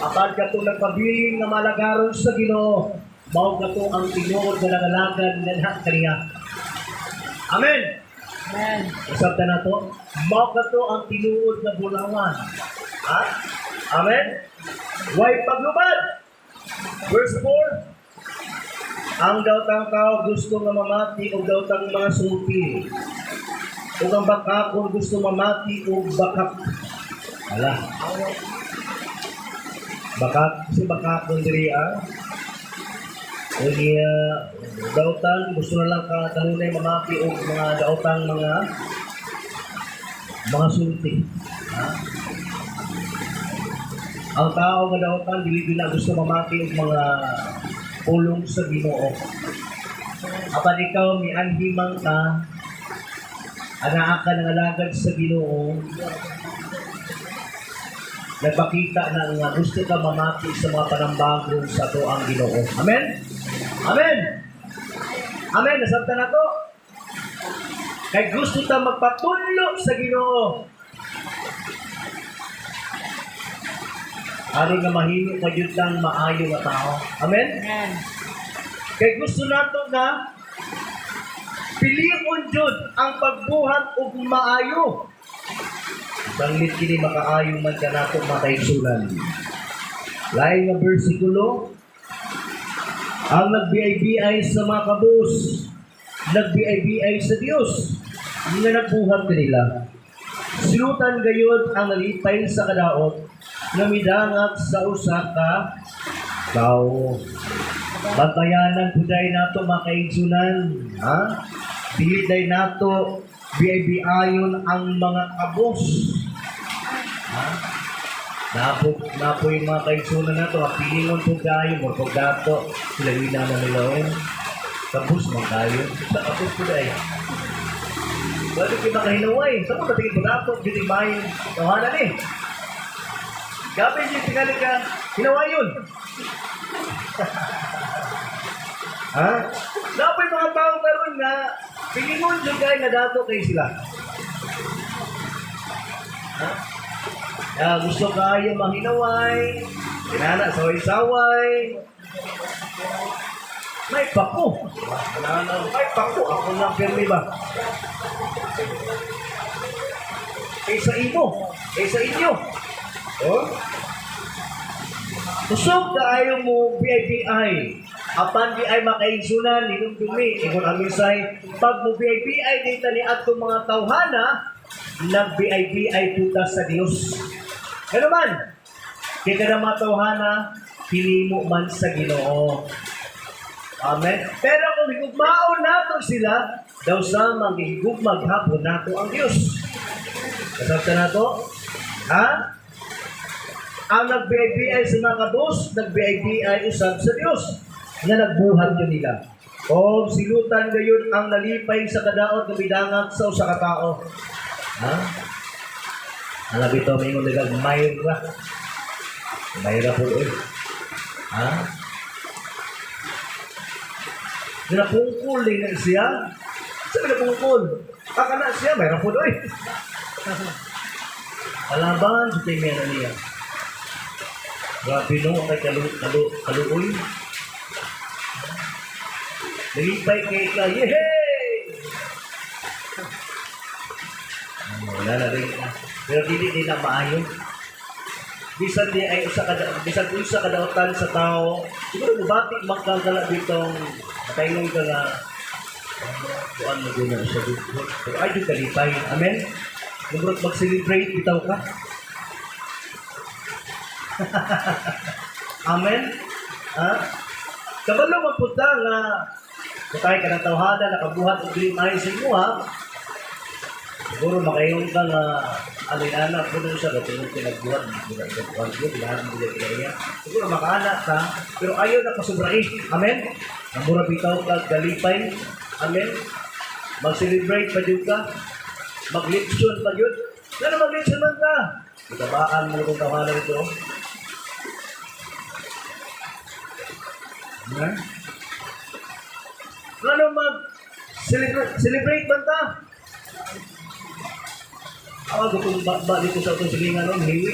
Apan katong nagpabilin nga malagaron sa Ginoo, mao kato ang tinuod nga nangalagad nganha kaniya. Amen. Amen. Usab ta nato, mao kato ang tinuod nga bulawan. Ha? Amen. Way paglubad. Verse 4. Ang daotang tao gusto nga mamati og daotang mga sulti. Ug ang bakakon gusto mamati og bakak. Ala. Bakak si bakakon diri ah. Unya daotang gusto na lang ka kanunay mamati og mga daotang mga mga sulti. Ha? Ang tao nga daotang dili gyud na gusto mamati og mga pulong sa Ginoo. Apan ikaw mianhi man ka, anaa ka nangalagad sa Ginoo, nagpakita na nga gusto ka mamati sa mga panambagon sa ato ang Ginoo. Amen? Amen. Amen. Nasabtan na to. Kay gusto ta magpatunlo sa Ginoo. Aron nga mahimo pa jud lang maayo nga tao. Amen? Amen. Kay gusto nato na pilion jud ang pagbuhat og maayo. Banglit kini makaayo man kanato makaigsunan. Lain nga bersikulo, ang nagbi-ay sa mga kabus, nagbi-ay sa Dios, nga nagbuhat kanila. Silutan gayud ang nalipay sa kadaot, nga midangat sa usa ka tawo. Bantayanan po dahil nato mga kaigsunan, ha? Dili dahil nato biay-biayon ang mga kabos. Ha? Napo, napo yung mga kaigsunan nato, ha? Pilingon po kayo, mo pagdato, sila ina na nila, oh. Kabos man kayo. Sa kabos po dahil. Wala kayo makahinaway. Sa mga tingin po dato, giting bayan. Tawanan eh. Gabi yung tingali ka, hinawayon. Ha? Napoy mga tao karon nga pilingon jud kay nga dato kay sila. Ha? Ya, gusto kayo mahinaway, kinana saway-saway. May pako. Wala, may pako. Ako lang pirmi ba? Kaysa imo, kaysa inyo. Oh? Kusog kaayo mo BIBI. Apan di ay makainsunan, hinumdumi, ingon ang misay. Pag mo BIBI dita ni atong mga tawhana, nag-BIBI puta sa Dios. Ano man? Kaya na mga tawhana, hinimo man sa Ginoo. Amen. Pero kung higugmaon nato sila, daw sa manghigugmag hapon nato ang Dios. Kasabta nato? Ha? Ang nag-BIBI sa mga kabos, nag-BIBI usab sa Dios nga nagbuhat yun nila. O silutan gayon ang nalipay sa kadaot nga midangag sa usa ka tao. Ha? Alam ito, may ingon nila, Mayra. Mayra po eh. Ha? Ginapungkol din na siya. Sa ginapungkol? Akala siya, mayra po eh. Kalaban sa tingin niya. Grabe no, kay kalu, kalu, kaluoy. Nalipay kay ka, yehey! Ano, wala na rin. Pero dili din na maayo. Bisan di ay usa ka bisan usa ka daotan sa tao, siguro mubati magkagala ditong makaingon ka nga kuan mo guna sa dito. Pero ay di kalipay. Amen. Numrot mag-celebrate bitaw ka. Amen? Ha? Kabalo magpunta nga kutay ka ng tawhana, nakabuhat og dili maayo sa imo ha. Siguro makaingon ka nga alin anak kuno siya katulad kay nagbuhat dili ka buhat ko dili mo dili niya. Siguro makaana ka pero ayaw na kasubrai. Amen? Ang mura bitaw ka galipay. Amen? Mag-celebrate pa jud ka. Mag-lipson pa jud. Ngano mag-lipson man ka? Itabaan mo itong tawhana ito. Ha? Ano mag celebrate, celebrate man ta? Awa gutong ba, ba dito sa atong silingan noon, hiwi.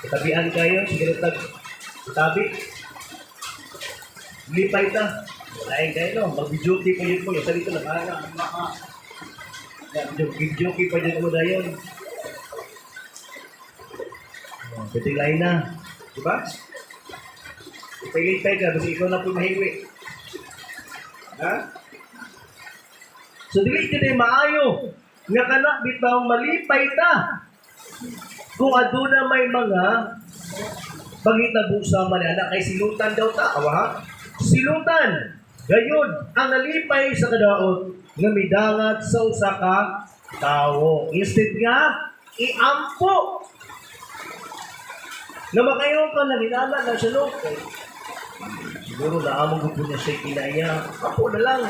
Katabian kayo, siguro tag tabi. Lipay ta. Lain kayo no, mag-joke pa yun mo. Sa dito lang, ah, ah, Mag-joke pa yun mo dayon. Oh, pwede lain na. Diba? Ipilipay ka, kasi ikaw na po mahiwi. Ha? So, dili jud ay maayo. Nga kana bitaw malipay ta. Kung aduna may mga pangitabo sa man anak kay silutan daw ta. Awa ha? Silutan. Gayud ang nalipay sa kadaot nga midangat sa usa ka tawo. Instead nga iampo nga makayon ka na hinala na siya no. Siguro na among grupo niya siya kinaya. Apo na lang.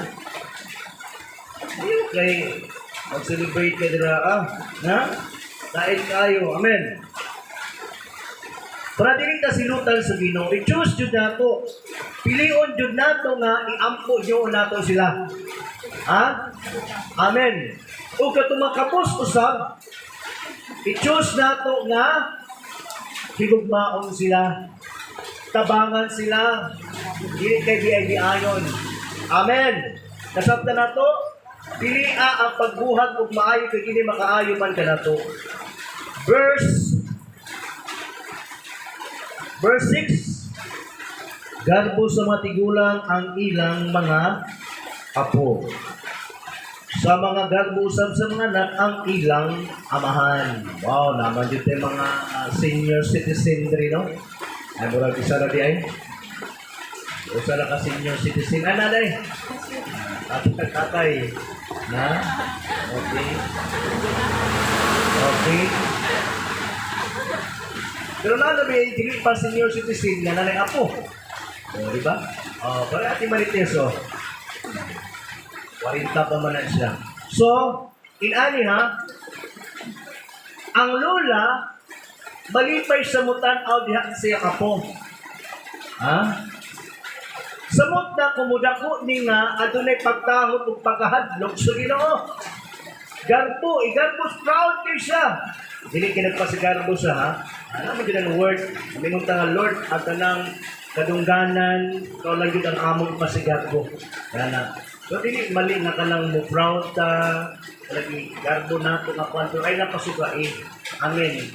Ayaw kay mag-celebrate ka dira ah. Na? Kain kayo. Amen. Para dili ta silutan sa Ginoo, i-choose jud nato. Pilion jud nato nga iampo nyo nato sila. Ha? Amen. O katumakapos usab, i-choose nato nga higugmaon sila. Tabangan sila. Dili kay BIB ayon. Amen. Nasabta nato, pilia ang pagbuhat ug maayo kay kini makaayo man kanato. Verse 6. Garbo sa mga tigulang ang ilang mga apo. Sa mga garbo usab sa mga anak ang ilang amahan. Wow, naman dito yung mga senior citizen diri no? Ay murag isa ra di ay. Usa ra ka senior citizen. Ana day. Tatay tatay. Na? Okay. Okay. Pero lalo may dili pa senior citizen nga nanay apo. O, di ba? Oh, para ati Marites, oh. 40 pa man na siya. So, inani ha, ang lola, malipay sa mutan aw diha siya apo. Ha? Samot na kumudako ni nga adunay pagtahod ug pagkahadlok sa Ginoo. Garbo, igarbo, proud kay siya. Dili ka nagpasigarbo siya, ha? Ano mo ang word? Mingon ta nga, "Lord, ang tanang kadungganan, ikaw lang yun ang among pasigarbo." Yana. So, dili mali nga kanang mo proud ta, lagi garbo nato nga kwanto, ay napasugai. Amen.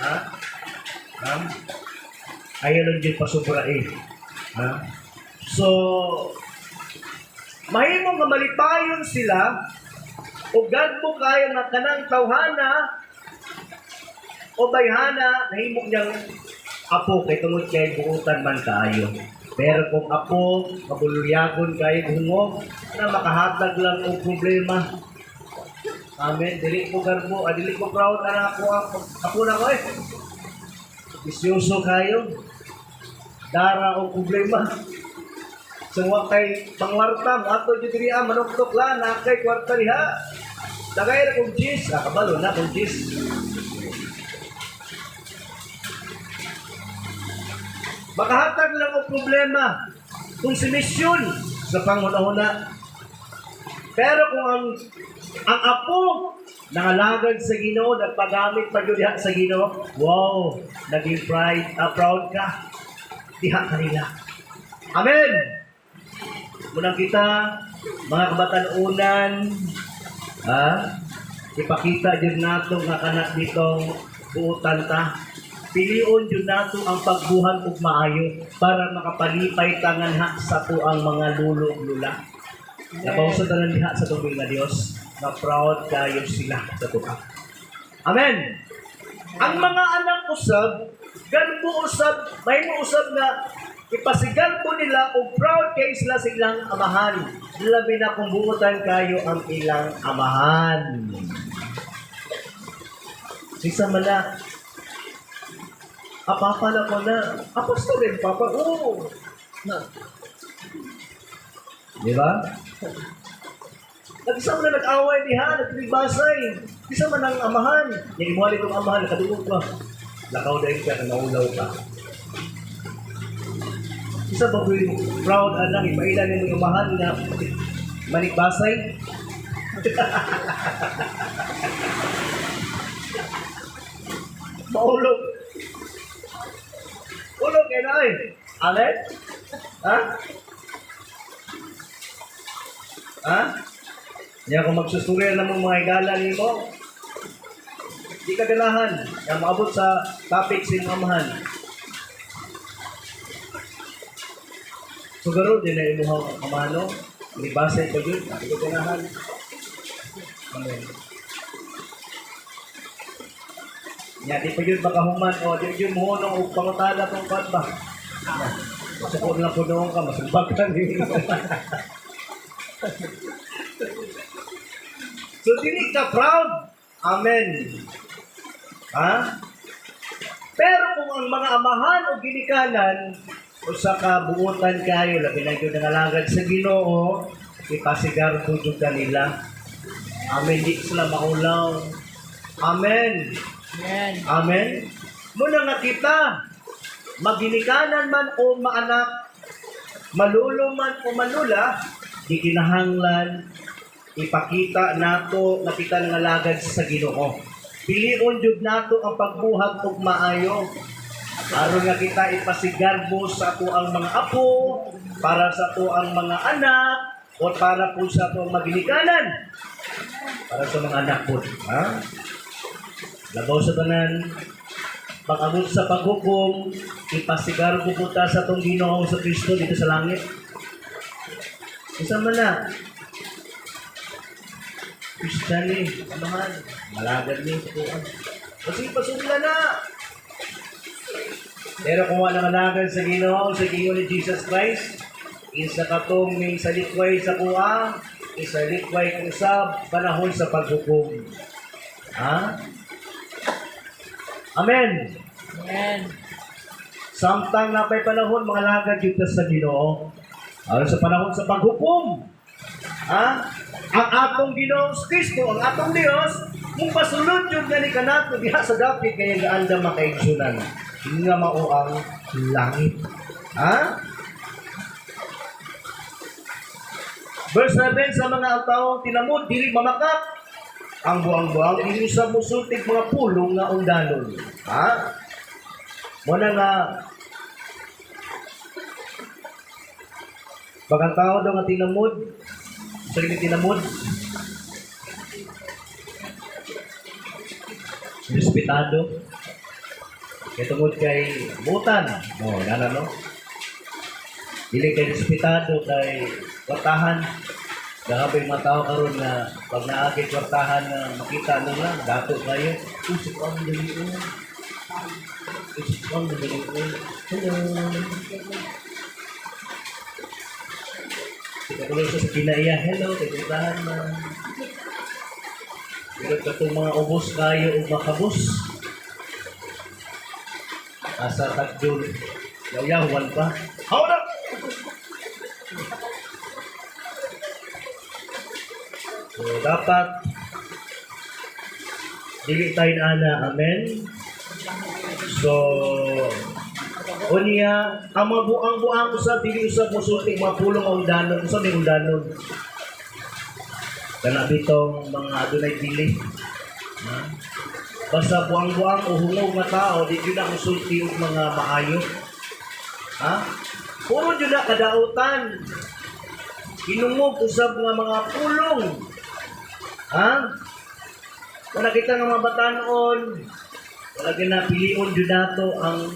Ha? Ha? Ayaw lang din pasubrae. Ha? So, mahimo nga malipayon sila o garbo kayo nga kanang tawhana o bayhana nahimo niyang apo kay tungod kay buutan man kaayo. Pero kung apo, mabulyagon kayo hungog, na makahatag lang og problema. Amen. Dili ko garbo, dili ko proud ana ako, apo na ko eh. Bisyoso kayo. Dara og problema. So wa kay pangwarta, ato jud diri ah, manuktok la na kay kwarta diha. Dagay ra kong gis, kabalo na kong gis. Makahatag lang og problema kung si misyon sa panghuna-huna. Pero kung ang apo nangalagad sa Ginoo, nagpagamit pa gyud diha sa Ginoo, wow, naging proud ka diha kanila. Amen. Munang kita mga kabatan-unan, ha? Ipakita jud nato nga kanak ditong buutan ta. Pilion jud nato ang pagbuhat og maayo para makapalipay ta nganha sa ang mga lulo ug lula. Labaw sa tanan diha sa tubig nga Dios, na proud kayo sila sa tuwa. Amen. Ang mga anak usab, garbo usab, mahimo usab nga ipasigarbo nila og proud kay sila sa ilang amahan. Labi na kung buutan kayo ang ilang amahan. Isa mala, papa na ko na, apostol rin, papa, oo. Na. Di ba? Nag-isa mo na nag-away diha, nagtribasay. Isa man ang amahan. Niimuhali itong amahan, nakadungog ka. Lakaw dahil ka, naulaw ka. Isa ba ko yung proud anak, ipailan yung amahan na manigbasay? Maulog. Ulog kayo na ay. Amen? Ha? Ha? Niya kung magsusturya na mong mga higala nimo, di ka ganahan na maabot sa topic sa imong amahan. Sugaro din na imuhang amano, nibasa pa yun, di ka ganahan. Amen. Nya di pa yun baka human o di yun muhunong og pangutana tong kwan ba. Masuko lang po noon ka, masumbag ka ni. So dili ka proud. Amen. Ha? Pero kung ang mga amahan o ginikanan usa ka buutan kayo labi na gyud nangalagad sa Ginoo, ipasigarbo jud kanila. Amen. Di sila maulaw. Amen. Amen. Amen. Muna nga kita, maginikanan man o maanak, malulo man o manula, di kinahanglan ipakita nato nga kita nangalagad sa Ginoo. Pilion jud nato ang pagbuhat og maayo. Aron nga kita ipasigarbo sa ato ang mga apo, para sa ato ang mga anak, o para po sa ato ang maginikanan. Para sa mga anak po. Ha? Labaw sa tanan, pag-abot sa paghukom, ipasigarbo po ta sa atong Ginoo sa Kristo dito sa langit. Isa man na. Christian ni, amahan, malagad ni sa kuwan. Kasi pasugla na. Pero kung wala malagad sa Ginoo ni Jesus Christ, isa katong may salikway sa kuwa, isalikway kung sa panahon sa paghukom. Ha? Amen. Amen. Samtang napay panahon, mga lagad dito sa Ginoo. Aron sa panahon sa paghukom. Ha? Ang atong Ginoong Kristo, ang atong Dios, mong pasulod yung gani kanato diha sa dapit kay gaanda makaigsunan nga mao ang langit. Ha? Verse 7, sa mga tao tinamod, dili mamakak. Ang buang-buang, dili sa musultig mga pulong nga undanon. Ha? Muna nga, bagang tao daw nga tinamod, sa gini tinamod, respetado, kay tungod kay butan, no, nana no, dili kay respetado kay kwartahan. Grabe yung mga tao karon nga pag naagi kwartahan na makita nila, dato kayo. Usok ang dali o. Usok ang dali o. Hello. Kita ko lang siya sa kinaiya. Hello, kay kwartahan man. Pero katong mga ubos kayo o makabos. Asa tagjul. Yayawan pa. Hold up! So, dapat dili tayo ana. Amen? So, unya, ang mga buang-buang usab, dili usab musulti mga pulong ang undanon. Usab may undanon. Kana bitong mga adunay dili. Ha? Basta buang-buang o hungog nga tao, di jud na musulti og mga maayo. Ha? Puro jud na kadautan. Hinungog usab nga mga pulong. Ha? Wala kita nga mga batanon, wala ginapilion jud nato ang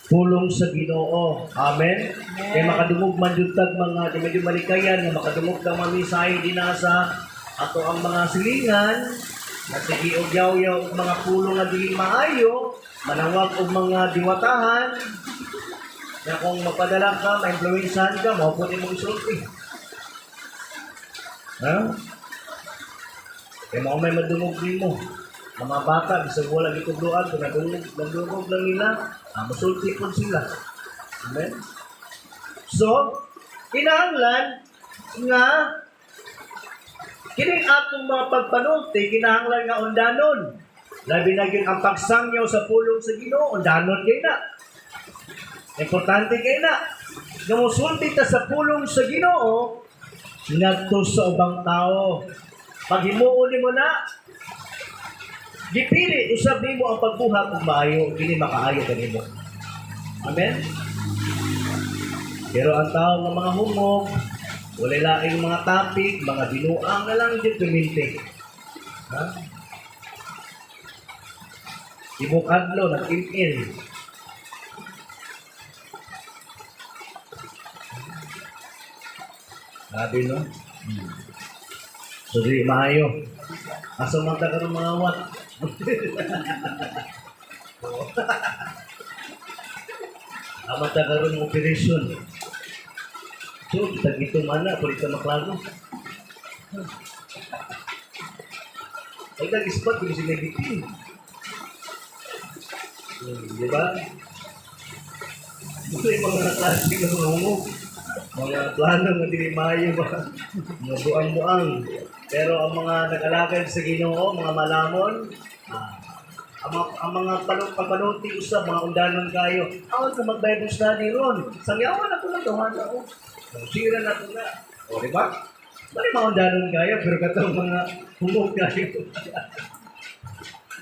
pulong sa Ginoo. Amen. Kay makadungog man jud tag mga di medyo malikayan nga makadungog tag mga mensahe dinha sa ato ang mga silingan na sige og yaw-yaw og mga pulong nga dili maayo, manawag og mga diwatahan na kung mapadala ka, ma-influensahan ka, mao po imong isulti. Ha? Kaya mao may madungog nimo. Ang mga bata, bisag wala gitudloan, kung nadungog, nadungog lang nila, musulti po sila. Amen? So, kinahanglan nga kining atong mga pagpanulti, kinahanglan nga undanon. Labi na gyud ang pagsangyaw sa pulong sa Ginoo, undanon kay na. Importante kay na. Nga musulti ta sa pulong sa Ginoo ngadto sa ubang tao. Paghimuon nimo na, gipili usab nimo ang pagbuhat ug maayo, dili makaayo kanimo. Amen. Pero ang tao nga mga hungog, walay laing mga topic, mga binuang na lang jud tuminti. Ha? Ibok adlaw nag-email. Grabe no? So di maayo. Asa man ta karon mga wat? Ama ta karon operation. So kita gitu mana pwede ka maklaro. Ay nag-spot kung sila bitin. Di ba? Ito yung mga klase ng mga hungog. Mga plano nga dili maayo ba? Mga buang-buang. Pero ang mga nag-alagad sa Ginoo, mga malamon, ang mga panuti usab, mga undanon kayo. Aw ka mag-Bible study ron. Sangyawan na ko lang tuhan ako. Sira na ko na. O, di ba? Bali mga undanon kayo, pero katong mga hungog kayo.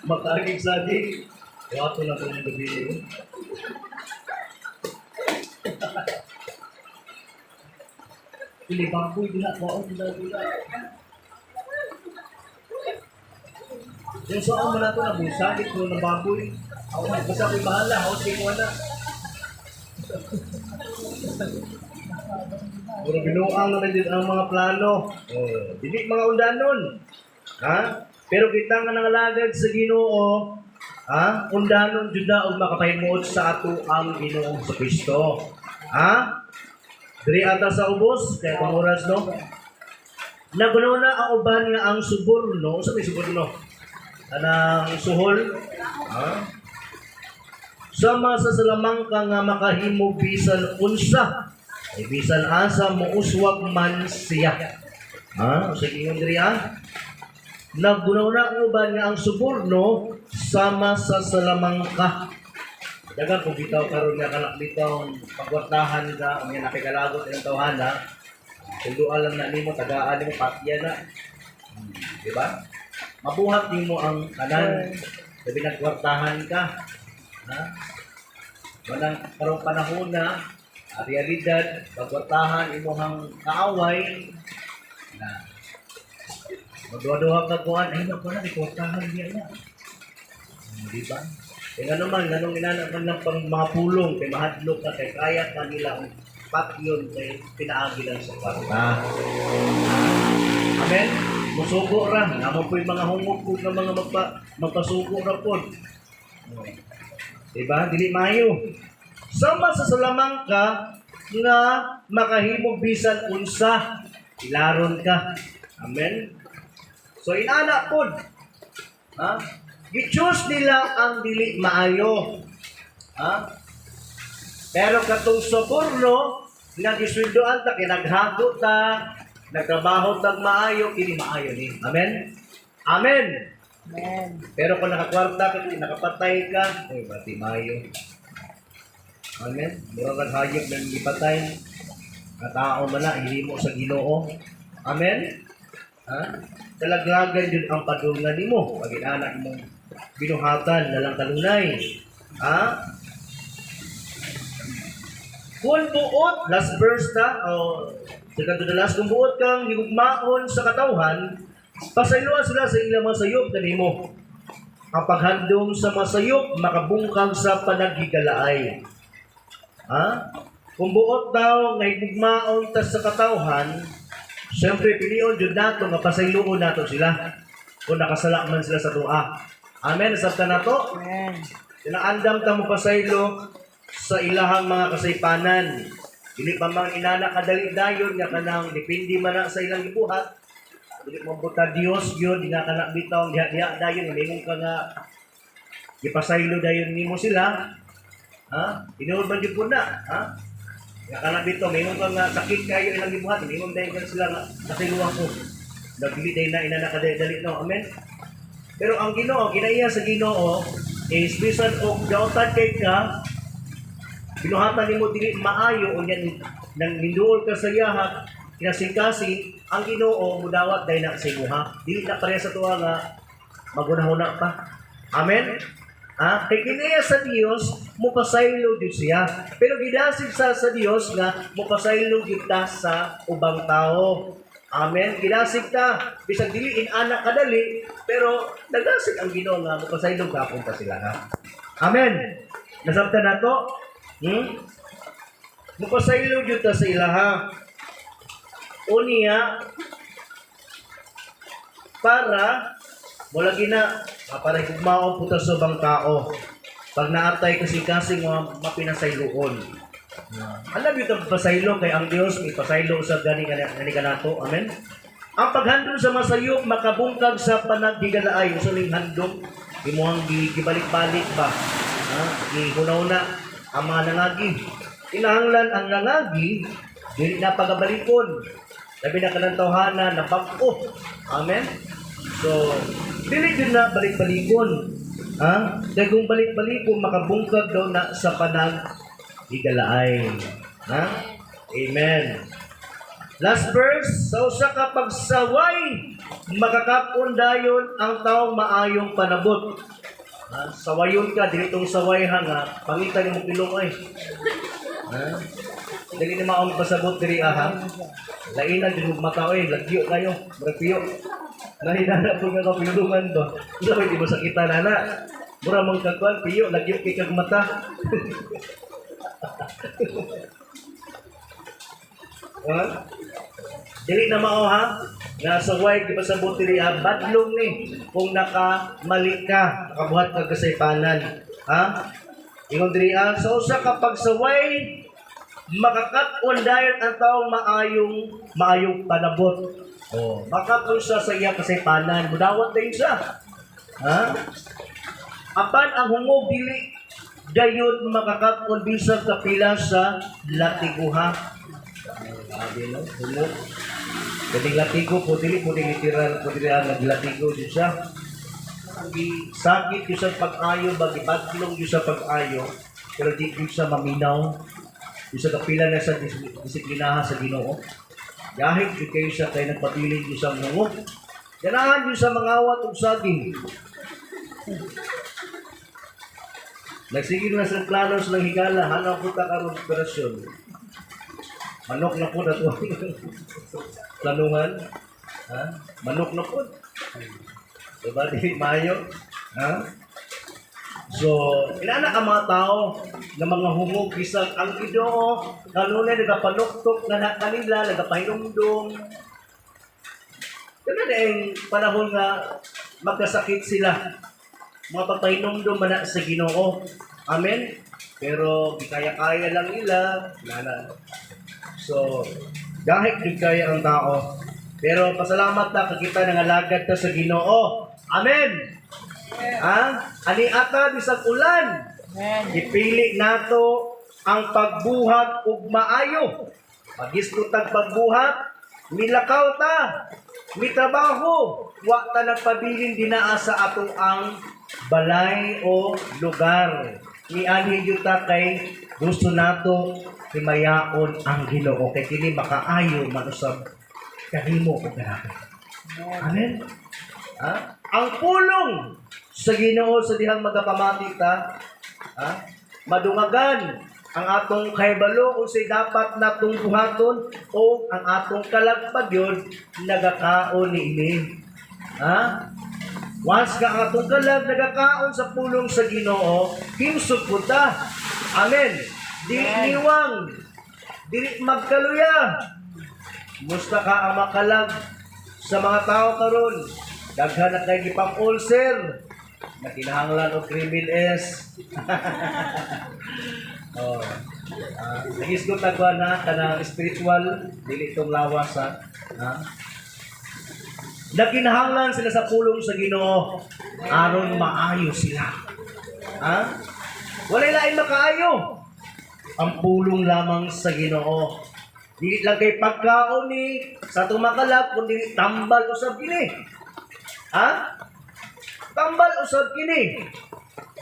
Makaagig sa di. Wato na ko ng gabi. Pili baboy dila ko dila dila. Yung sa man nato na busagit ko ng baboy. Ako man basta ko'y bahala, ako sige ko na. Puro binuang naman din ang mga plano. Oh, dili mga undanon. Ha? Pero kita nga nangalagad sa Ginoo, ha? Undanon jud na og makapahimuot sa ato ang Ginoong sa Kristo. Ha? Diri ata sa ubos kay panguras no. Nagunaw na ang uban nga ang suborno, unsa may suborno? Anang suhol, ha? Sama sa salamangka nga makahimo bisan unsa, ay bisan asa mouswag man siya. Ha? Sige ingon diri ha. Nagunaw na ang uban nga ang suborno sama sa salamangka. Dagan kung bitaw karon nga kanak bitaw pagwartahan ka, unya nakikalagot ang tawhana. Tulduan lang na nimo, tagaan nimo, patya na. Di ba? Mabuhat nimo ang kanan. Sabi nagkwartahan ka. Ha? Walang karong panahon na ang realidad, pagkwartahan imuhang kaaway na magduha-duha ka kuan, ay naku na, kwartahan niya na. Di ba? Kaya nga naman, ganong inana man lang pang mga pulong, kay mahadlok ka, kay kaya ka nila ang patyon, kay pinaagi lang sa kwarta. Amen? Musugo ra, namo po yung mga hungog po nga mga magpasugo ra po. Diba? Dili maayo. Sama sa salamangka nga makahimog bisan unsa, ilaron ka. Amen? So inana pod. Ha? Gi-choose nila ang dili maayo. Ha? Pero katong soborno nga gisweldoan ta kay naghago ta, nagtrabaho tag maayo, kini maayo ni. Amen? Amen. Amen. Pero kung nakakwarta ka, kung nakapatay ka, ay, bati maayo. Amen? Mura kang hayop na gipatay. Nga tao man na, hinimo sa Ginoo. Amen? Ha? Kalaglagan yun ang padulngan nimo. Pag inanak imong binuhatan, lalang kalunay. Ha? Kung buot, last verse na, o second to the last, kung buot kang higugmaon sa katawhan, pasayloan sila sa ilang mga sayop kanimo. Ang paghandom sa mga sayop, makabungkag sa panaghigalaay. Ha? Kung buot daw nga higugmaon ta sa katawhan, siyempre pilion jud nato nga pasayloon nato sila kung nakasala man sila sa tuwa. Amen, sabta nato. Amen. Kinaandam ta mo pasaylo sa ilahang mga kasaypanan. Dili pa man inana kadali dayon nga kanang depende man na sa ilang gibuhat. Dili man buta Dios yun, di nga kana bitaw diha diha dayon ningon ka nga gipasaylo dayon nimo sila. Ha? Tinuod man jud po na, ha? Nga kana bitaw mingon ka nga sakit kayo ilang gibuhat, ningon dayon ka sila nga pasayloan ko. Dili dayon na inana kadali dali no. Amen. Pero ang Ginoo, kinaiya sa Ginoo is bisan og dautan kay ka, binuhatan nimo dili maayo unya nang ninduol ka sa iyaha, kinasing-kasing ang Ginoo mudawat dahil na sa imuha. Dili na pareha sa tuwa nga magunahuna pa. Amen. Ha? Kay kinaiya sa Dios mopasaylo gyud siya. Pero gidasig sa Dios nga mopasaylo gyud ta sa ubang tao. Amen. Gidasig ta bisag dili inana kadali, pero nagdasig ang Ginoo nga mopasaylo gapon ta sila ha. Amen. Nasabtan nato? Mopasaylo gyud ta sa ilaha. Unya para mula gina para hugmaon po ta sa ubang tao. Pag naatay kasi nga mapinasayloon. Alam niyo itong pasaylo kay ang Dios may pasaylo sa gani gani gani kanato. Amen. Ang paghandom sa masayop makabungkag sa panaghigalaay. Usa ning handom imuhang gibalik-balik ba? Ha? Gihuna-huna ang mga nangagi. Kinahanglan ang nangagi dili na pagabalikon. Labi na kanang tawhana na bag-o. Amen. So, dili din na balik-balikon. Ha? Dahil kung balik-balikon, makabungkag daw na sa panag-higalaay. Ha? Amen. Last verse, sa usa ka pagsaway, makakapon dayon ang taong maayong panabot. Ha? Sawayon ka, dili tong saway ha nga, pangita nimo pilong ay. Ha? Dili ni maong pasabot diri aha. Laina jud og mata oy, lagyo kayo, murag piyo. Nahinana po nga kapilungan ba? Unsa may di mo sakita nana? Mura mang kagkuan piyo, lagyo kay kag mata. Ha? Dili na mao ha. Nga sa way di pasabot diri ha, badlong ni kung nakamali ka, nakabuhat ka kasaypanan. Ha? Ingon diri ha, sa usa ka pagsaway makakat-on dayon ang taong maayong maayong panabot. Oh, makakat-on siya sa iya kasaypanan, mudawat dayon siya. Ha? Apan ang hungog dili dayon makakat-on bisan kapila sa latiguha. Grabe no, hungog. Kaning latigo po dili po dili literal po dili ang naglatigo jud siya. Sakit jud sa pag-ayo ba gibadlong jud sa pag-ayo pero di jud siya maminaw. Jud sa kapila na sa disiplinahan sa Ginoo. Gahig jud kayo siya kay nagpabilin jud sa hungog. Ganahan jud sa mangawat og saging. Nagsige na sa plano sa higala, hanaw po ta karon operasyon. Manok na po na to. Planuhan. Ha? Manok na po. Diba? Dili maayo. Ha? So, inana ang mga tao na mga hungog bisag ang Ginoo kanunay nagapanuktok na na kanila, nagapahinumdum. Kana na ang panahon nga magkasakit sila. Mga pagpahinumdum man na sa Ginoo. Amen. Pero gikaya-kaya lang nila, nana. So, dahil jud kaya ang tao. Pero pasalamat na kakita nangalagad ta sa Ginoo. Amen. Ha? Ani ata bisag ulan. Gipili nato ang pagbuhat ug maayo. Pagisgot tag pagbuhat, milakaw ta, mitrabaho, wa ta nagpabilin dinaa sa ato ang balay o lugar. Mianhi gyud ta kay gusto nato himayaon ang Ginoo kay kini makaayo man usab kanimo ug kanato. Amen. Ha? Ang pulong sa Ginoo sa dihang magapamati ta, ha? Madungagan ang atong kahibalo unsay dapat natong buhaton o ang atong kalag yun nagakaon niini. Ha? Once ka ang atong kalag nagakaon sa pulong sa Ginoo, himsog pud ta. Amen. Dili niwang, dili magkaluya. Musta ka ang makalag sa mga tao karon? Daghan na kay gipang ulcer. Na kinahanglan og Kremil S. Oh. Nagisgot na ko na kanang spiritual dili itong lawas ha. Ha? Nakinahanglan sila sa pulong sa Ginoo aron maayo sila. Ha? Walay lain makaayo. Ang pulong lamang sa Ginoo. Dili lang kay pagkaon ni sa atong makalap kundi tambal usab kini. Ha? Tambal usab kini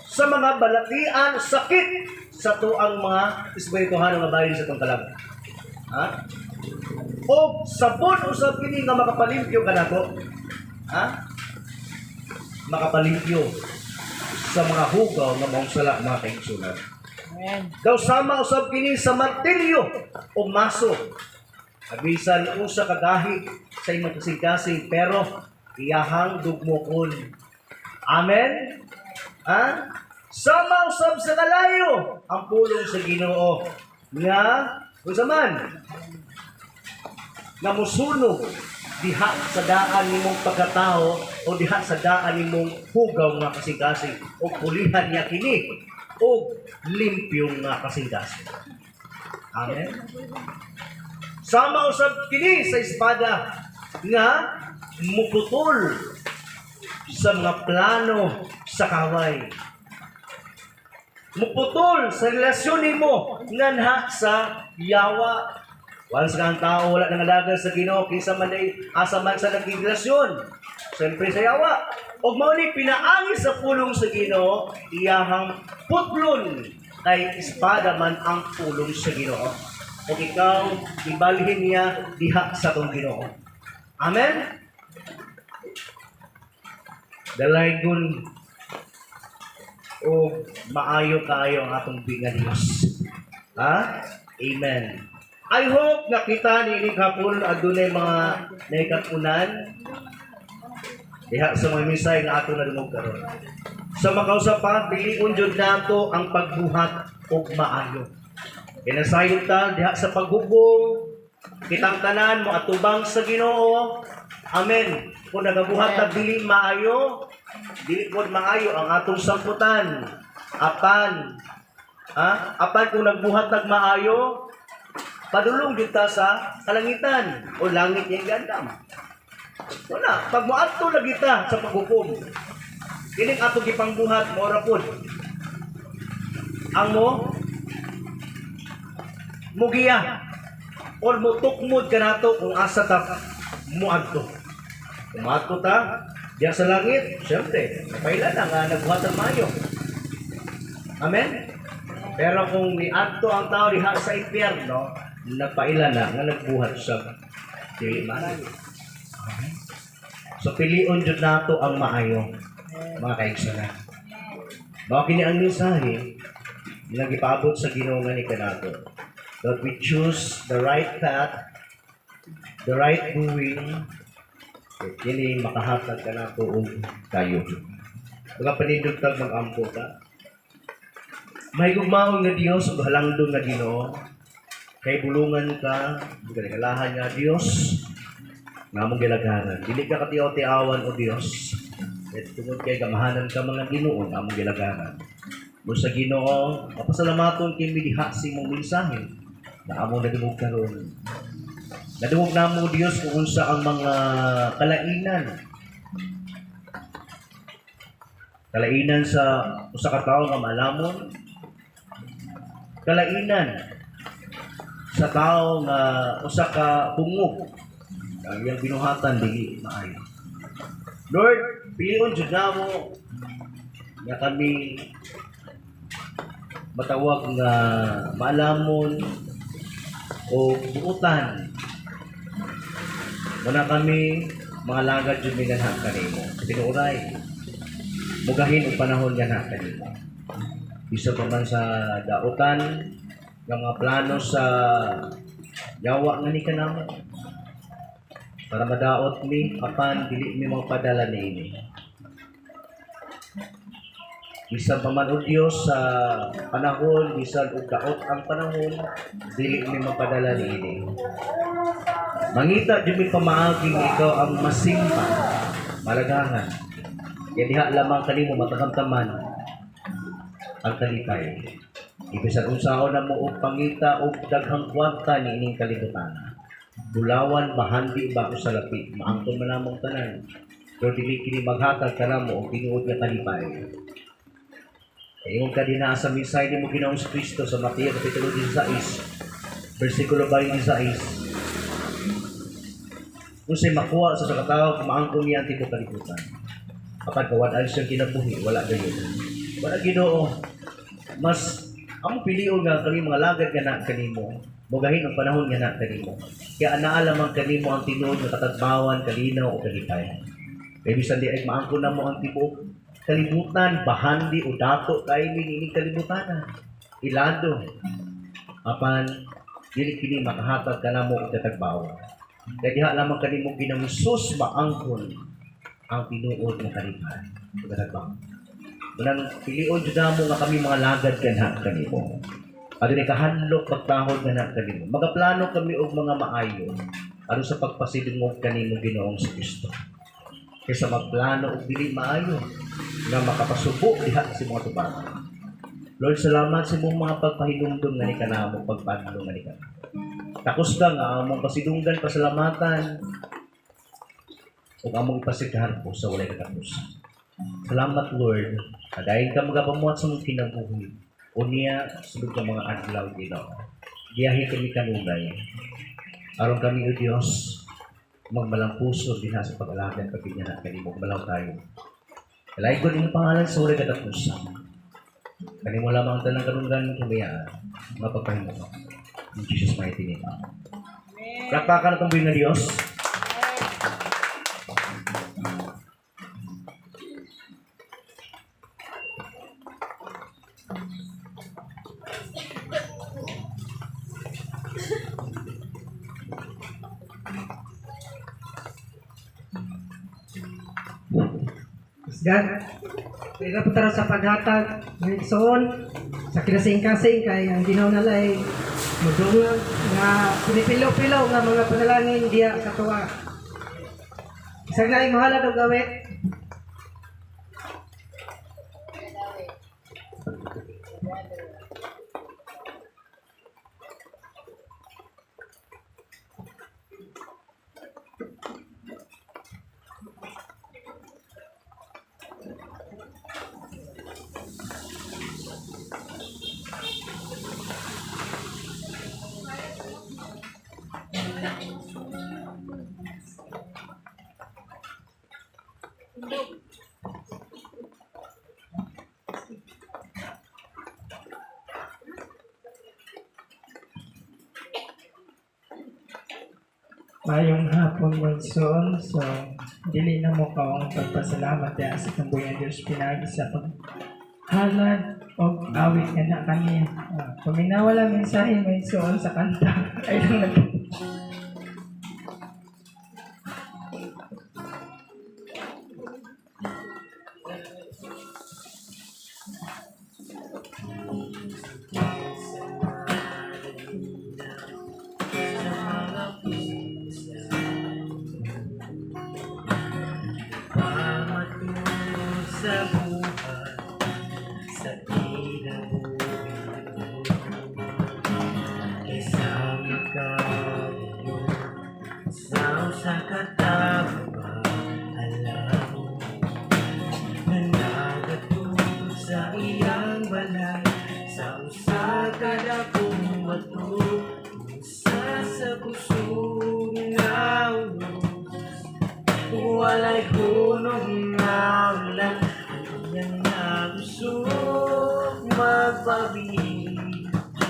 sa mga balatian sakit sa tuang mga espirituhano nga bahin sa itong kalag. Ha? O sabon usab kini nga makapalimpyo kanato. Ha? Makapalimpyo sa mga hugaw nga maong sala, mga kaigsunan. Daw sama usab kini sa martilyo o maso. Abisan usa ka gahi sa imong kasing-kasing pero iyahang dugmokon. Amen? Ha? Sama usab sa kalayo ang pulong sa Ginoo nga unsa man nga musunog diha sa daan nimong pagkatao o diha sa daan nimong hugaw nga kasing-kasing o pulihan niya kini o limpyo nga kasing-kasing. Amen. Sama usab kini sa espada nga muputol sa mga plano sa kaway. Muputol sa relasyon nimo nganha sa yawa. Once nga ang tao wala nangalaga sa Ginoo kinsa man ay asa man sa nagrelasyon. Siyempre sa yawa. Og mao ni pinaagi sa pulong sa Ginoo iyahang putlon kay espada man ang pulong sa Ginoo. Og ikaw ibalhin niya diha sa tong Ginoo. Amen. Dalaygon o maayo kaayo ang atong binga Dios. Ha? Amen. I hope nga kita ni hapon adunay mga naikatunan diha sa mga mensahe nga ato nadungog karon. Sa makausap pa, piliun jud nato ang pagbuhat og maayo. Kinasayod ta diha sa paghubong, kitang tanan mo atubang sa Ginoo. Amen. Kung nagabuhat ta dili maayo, dili pod maayo ang atong sangputan. Apan, ha? Apan kung nagbuhat tag maayo, padulong jud ta sa kalangitan o langit yang gandam. Wala, pag moadto lagi ta sa paghukom. Kining atong gipangbuhat mao ra pod. Ang mo mugiya or mutukmod kanato kung asa ta moadto. Kung moadto ta diya sa langit, syempre, kapaila na nga nagbuhat ang maayo. Amen? Pero kung niadto ang tao diha sa impyerno, napaila na nga nagbuhat siya Dili maayo. So pilion jud nato ang maayo, mga kaigsunan. Mao kini ang mensahe nga gipaabot sa Ginoo nga ni kanato. That we choose the right path, the right doing, kay kini makahatag kanato og kayo. Mga panindot tag mag-ampo ta. Mahigugmaon nga Dios ug halangdon nga Ginoo. Kay bulungan ka, ug nga Dios nga among gilagaran. Dili ka katiaw-tiawan o Dios. At tungod kay gamahanan ka mga Ginoo nga among gilagaran. Mula sa Ginoo, mapasalamaton kay diha sa imong mensahe na among nadungog karon. Nadungog namo Dios kung unsa ang mga kalainan. Kalainan sa usa ka tawo nga malamon. Kalainan sa tawo nga usa ka bungog ang iyang binuhatan dili maayo. Lord, pilion jud namo nga kami matawag nga maalamon o buutan. Muna kami mga lagad jud mi nganha kanimo. Tinuoray. Mugahin og panahon nganha kanimo. Bisa pa man sa dautan nga mga plano sa yawa nga ni kanamo para madaot mi apan dili mi magpadala niini. Bisan pa man o Dios sa panahon, bisan og daot ang panahon, dili mi magpadala niini. Mangita jud mi pamaaging ikaw ang masimba, malagahan. Kaya diha lamang kanimo matakamtaman ang kalipay. Ibisan unsaon na mo og pangita og daghang kwarta niining kalibutan. Bulawan bahandi ba o sa lapi, maangkon man namong tanan. Pero dili kini maghatag kanamo og tinuod nga kalipay. Ingon ka dinha sa mensahe nimo Ginoong Kristo sa Mateo kapitulo 16, versikulo 26. Kung sa'y makuha sa katao, kung maangkon niya ang tibuok kalibutan. Kapag kawad-an siyang kinabuhi, wala gayon. Wala, Ginoo. Mas among pilion nga kami mga lagad nga na kanimo, mugahin ang panahon nga na kanimo. Kaya anaa lamang kanimo ang tinuod nga katagbawan, kalinaw o kalipay. Kay bisan di ay maangkon na mo ang tibuok kalibutan, bahandi o dato kay ni kalibutan. Ilado. Apan dili kini makahatag kanamo og katagbawan. Kaya diha lamang kanimo Ginoong Hesus maangkon ang tinuod nga kalipay o katagbawan. Unang pilion jud namo nga kami mga lagad kanha kanimo. Adunay kahandlok pagtahod nga kanimo. Magaplano kami og mga maayo aron sa pagpasidungog kanimo Ginoong Kristo. Kaysa magplano og dili maayo nga makapasubo diha sa mga tubangan. Lord, salamat sa imong mga pagpahinumdum nga ni kanamo, pagpadlo nga ni kanamo. Takos ka nga among pasidunggan, pasalamatan, ug among ipasigarbo sa walay katapusan. Salamat, Lord, kadayon ka magapamuhat sa mong kinabuhi. Unya, sulod ng mga adlaw, Ginoo. Giyahi kami kanunay. Aron kami, O Diyos, magmalang puso dinha sa pag-alagad pagbinyana kanimo malaw tayo. Kalaygon imong pangalan sa walay katapusan. Kanimo lamang ang tanang karunggan kumayaan, mga pagpahimo. In Jesus' mighty name. Palakpakan atong buhi nga Dios. God. Kaya po tara sa paghatag ng igsoon sa kinasing-kasing kay ang Ginoo nalay mudungag nga pinipilo-pilo nga mga panalangin diha sa tuwa. Isang laing mahalad og awit. Mayong hapon, Monson. So, dili na mo kaong pagpasalamat diha sa tumboy ng Diyos pinaagi sa paghalad o awit nga na kami. Paminawa lang mensahe, Monson, sa kanta. Ay lang nag. Pamatungo sa buhay, sa kinabuhi mo. Kaysa makaliyo sa usa ka tawo, alam mo na nagatulog sa iyang balay sa usa ka dakong bato, usa sa kusog nga ulo. Walay hunong nga ulan ang iyang nagusok magpabilin.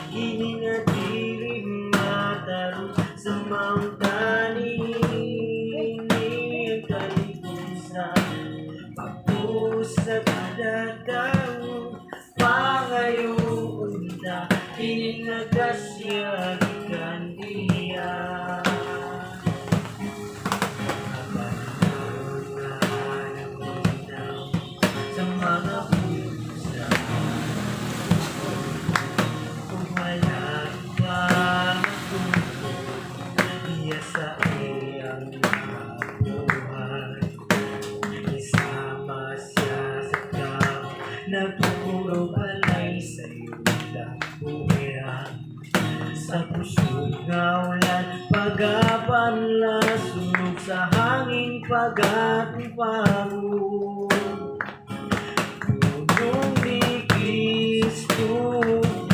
Kini nga dili matarong sa maong kanin ang kalikusan pagpus sa kada tao. Pangayon ta kini nga grasya gikan niya. Sa mga pusa kung wala ibang iya sa iyang buhay, isama siya sa tao nagpupuro balay sa iyong buhay sa kusog nga ulan pagapanla sunog sa hangin pagatumparo. Punong ni Kristo,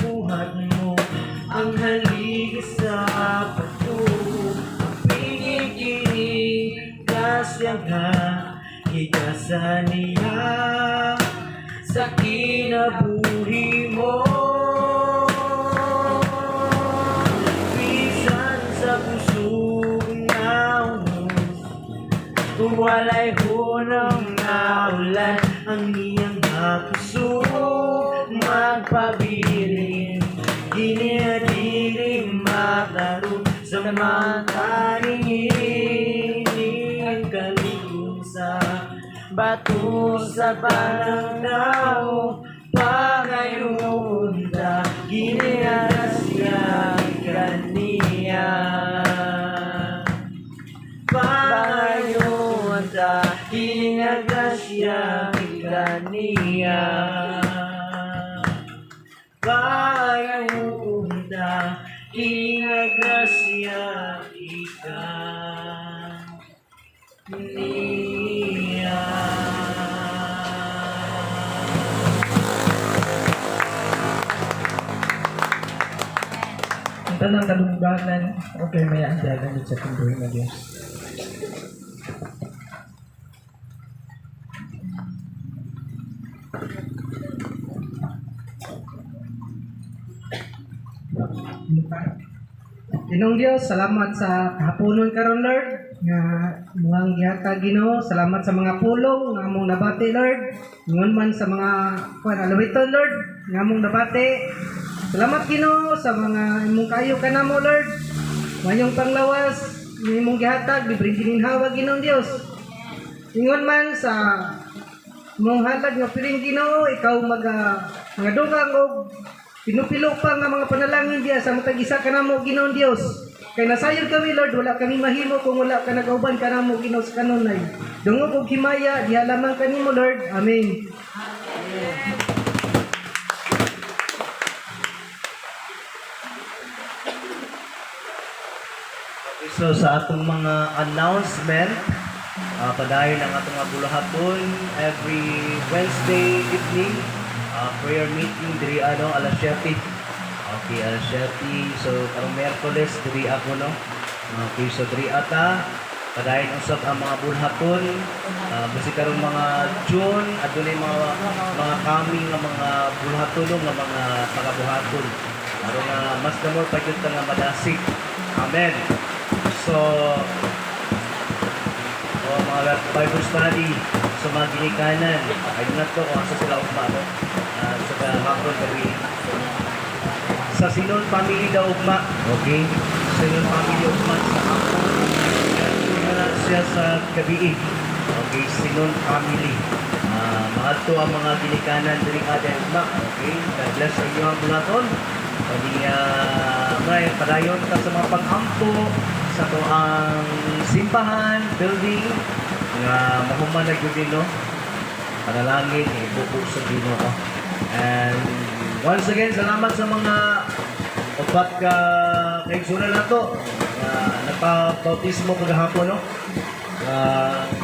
buhat mo ang haligi sa bato. Pinigini grasya nga higasa niya sa kinabuhi mo. Bisan sa kusog nga unos, kung walay hunong nga ulan ang iyang makusog magpabilin. Gini maklaro sa mga kaningin ang kalikong sa bato sa panangao pangayon ta giniarasya kaniya. Pangayon ta kini nga grasya kaniya. Pangayon ta kini nga grasya ikan niya. Ang tanang kadungganan, okay, may ang dagamit sa tumboy ng Diyos. Ginoong Dios, salamat sa kahaponon karon, Lord, nga muang gihatag, Ginoo. Salamat sa mga pulong nga among nabati, Lord. Ingon man sa mga kuan alawiton, Lord, nga among nabati. Salamat, Ginoo, sa mga imong kayo kanamo, Lord. Mayong panglawas nga imong gihatag libreng gininhawa, Ginoong Dios. Ingon man sa imong halad nga piling, Ginoo, ikaw maga mga dugang og pinupilo pa nga mga panalangin diya sa matag isa kanamo, Ginoong Dios. Kay nasayod kami, Lord, wala kami mahimo kung wala ka nagauban kanamo, Ginoo, sa kanunay. Dungog og himaya diha lamang kanimo, Lord. Amen. So sa atong mga announcement, padayon ang atong mga buluhaton every Wednesday evening, prayer meeting diri ano alas 7. Okay, alas 7. So karong Miyerkules diri ako, no. Okay, so diri ata padayon usab ang mga bulhaton. Basi karong mga June adunay mga coming nga mga bulhaton, no, nga mga pagabuhaton. Aron nga mas the more pa gyud ta nga madasig. Amen. So, oh, mga Bible study sa mga ginikanan. I do not know kung asa sila ugma, no? Sa hapon gabi. Sa Sinon family daw ugma. Okay? Sinon family ugma sa hapon. Na siya sa gabi. Okay, Sinon family. Maadto ang mga ginikanan diri kada ugma. Okay? God bless sa inyo ang bulaton. Pagi may padayon ta sa mga pag-ampo sa atoang simbahan, building nga mahuman na gyud, no? Panalangin, ibubo sa Ginoo. And once again, salamat sa mga upat ka kaigsunan nato nga nagpa-bautismo kagahapon, no?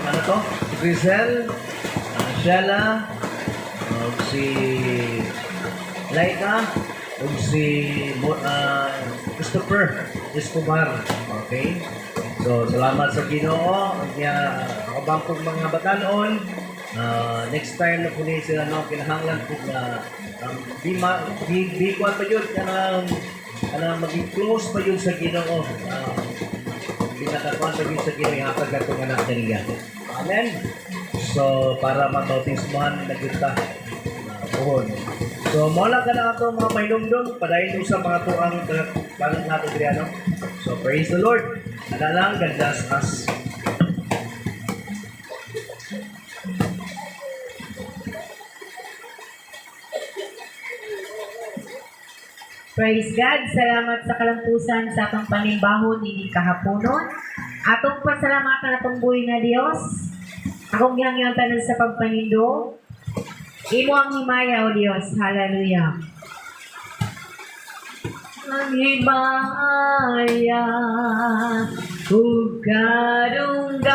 Ano to? Si Grisel, Sheila, ug si Laika, ug si Christopher Escobar. Okay? So, salamat sa Ginoo. Nya ako bang mga batanon, next time na kunin sila, no, kinahanglan po na di ma di, di kuan pa yun kanang kanang maging close pa yun sa Ginoo. Di nakakuan pa yun sa Ginoo, ihatag ato nga anak niya. Amen. So para mabautismohan na gyud ta. Buhon. So mo lang ka na ato mga pahinumdum padayon sa mga tuang bagong nato diri, ano. So praise the Lord. Ana lang, God bless us. Praise God. Salamat sa kalampusan sa atong panimbahon ini kahaponon. Atong pasalamatan atong buhi na Dios. Akong gihangyoon tanan sa pagpanindo. Imo ang himaya, O Dios. Hallelujah. Ang himaya ug kadungganan,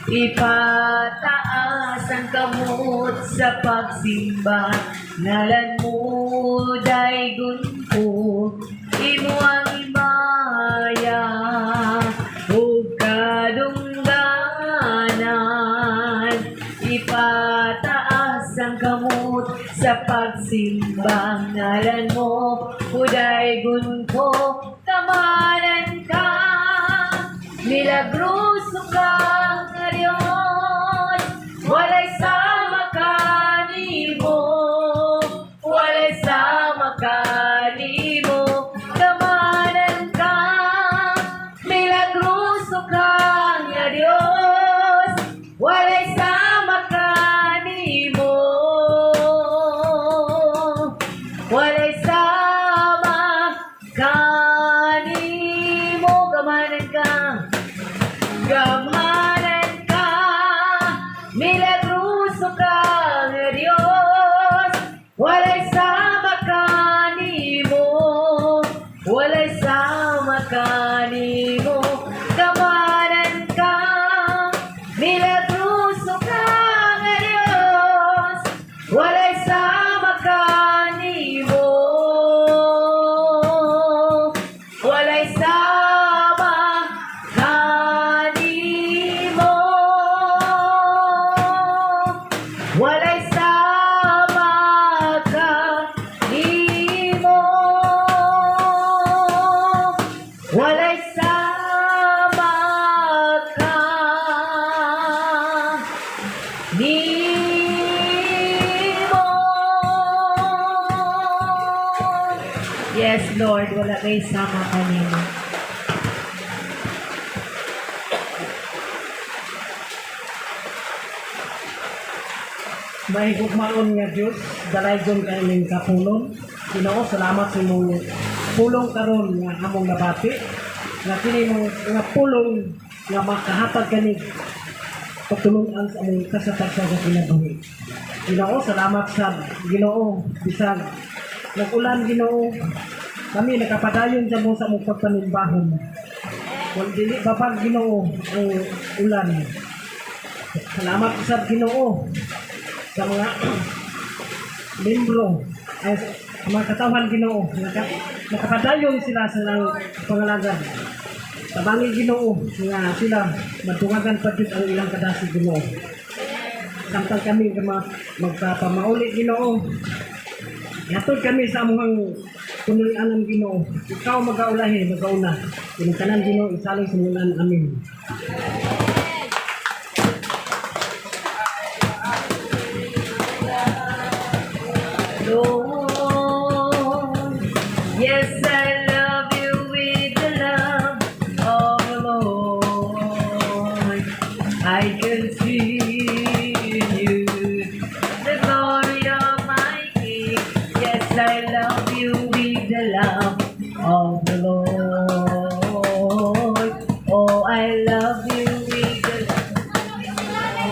ipataas ang kamot sa pagsimba, ngalan mo daygon ko. Imo ang himaya ug kadungganan, ipataas ang kamot sa pagsimba, ngalan mo daygon ko. Gamhanan ka, milagroso ka nga Diyos, walay sama kanimo, walay sama kanimo. Gamhanan ka, milagroso ka nga Diyos, walay sama kanimo, walay sama kanimo. Gamhanan ka, gamhanan ka, milagroso ka nga Diyos, walay sama kanimo, walay sama kanimo. Gamhanan ka, milagroso ka nga Diyos, walay sama kanimo, walay sama kanimo, walay sama kanimo, walay sama ka nimo. Yes, Lord, wala kay sama kanimo. Mahigugmaon nga Dios, dalaygon ka ining kapunon. Ginoo, salamat sa imong pulong karon nga among nabati. Nga kini mong nga pulong nga makahatag kanig pagtulunan sa among kasapagsa sa kinabuhi. Ginoo, salamat sa Ginoo, bisag nag-ulan, Ginoo, kami nakapadayon sa mo sa among pagpanimbahon. Kung dili babag, Ginoo, ang ulan. Salamat sa Ginoo sa mga membro ay sa mga katawhan, Ginoo, nakapadayon sila sa ilang pangalagad. Tabangi, Ginoo, nga sila madungagan pa jud ang ilang kadasig, Ginoo. Samtang kami nga magpapamauli, Ginoo. Yatod kami sa among punuy-anan, Ginoo. Ikaw magaulahi, magauna. Kining tanan, Ginoo, isalig sa mulan. Amen. Lord. Yes, I love you with the love of the Lord. I can see in you the glory of my King. Yes, I love you with the love of the Lord. Oh, I love you with the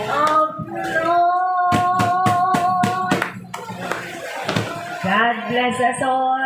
love of the Lord. God bless us all.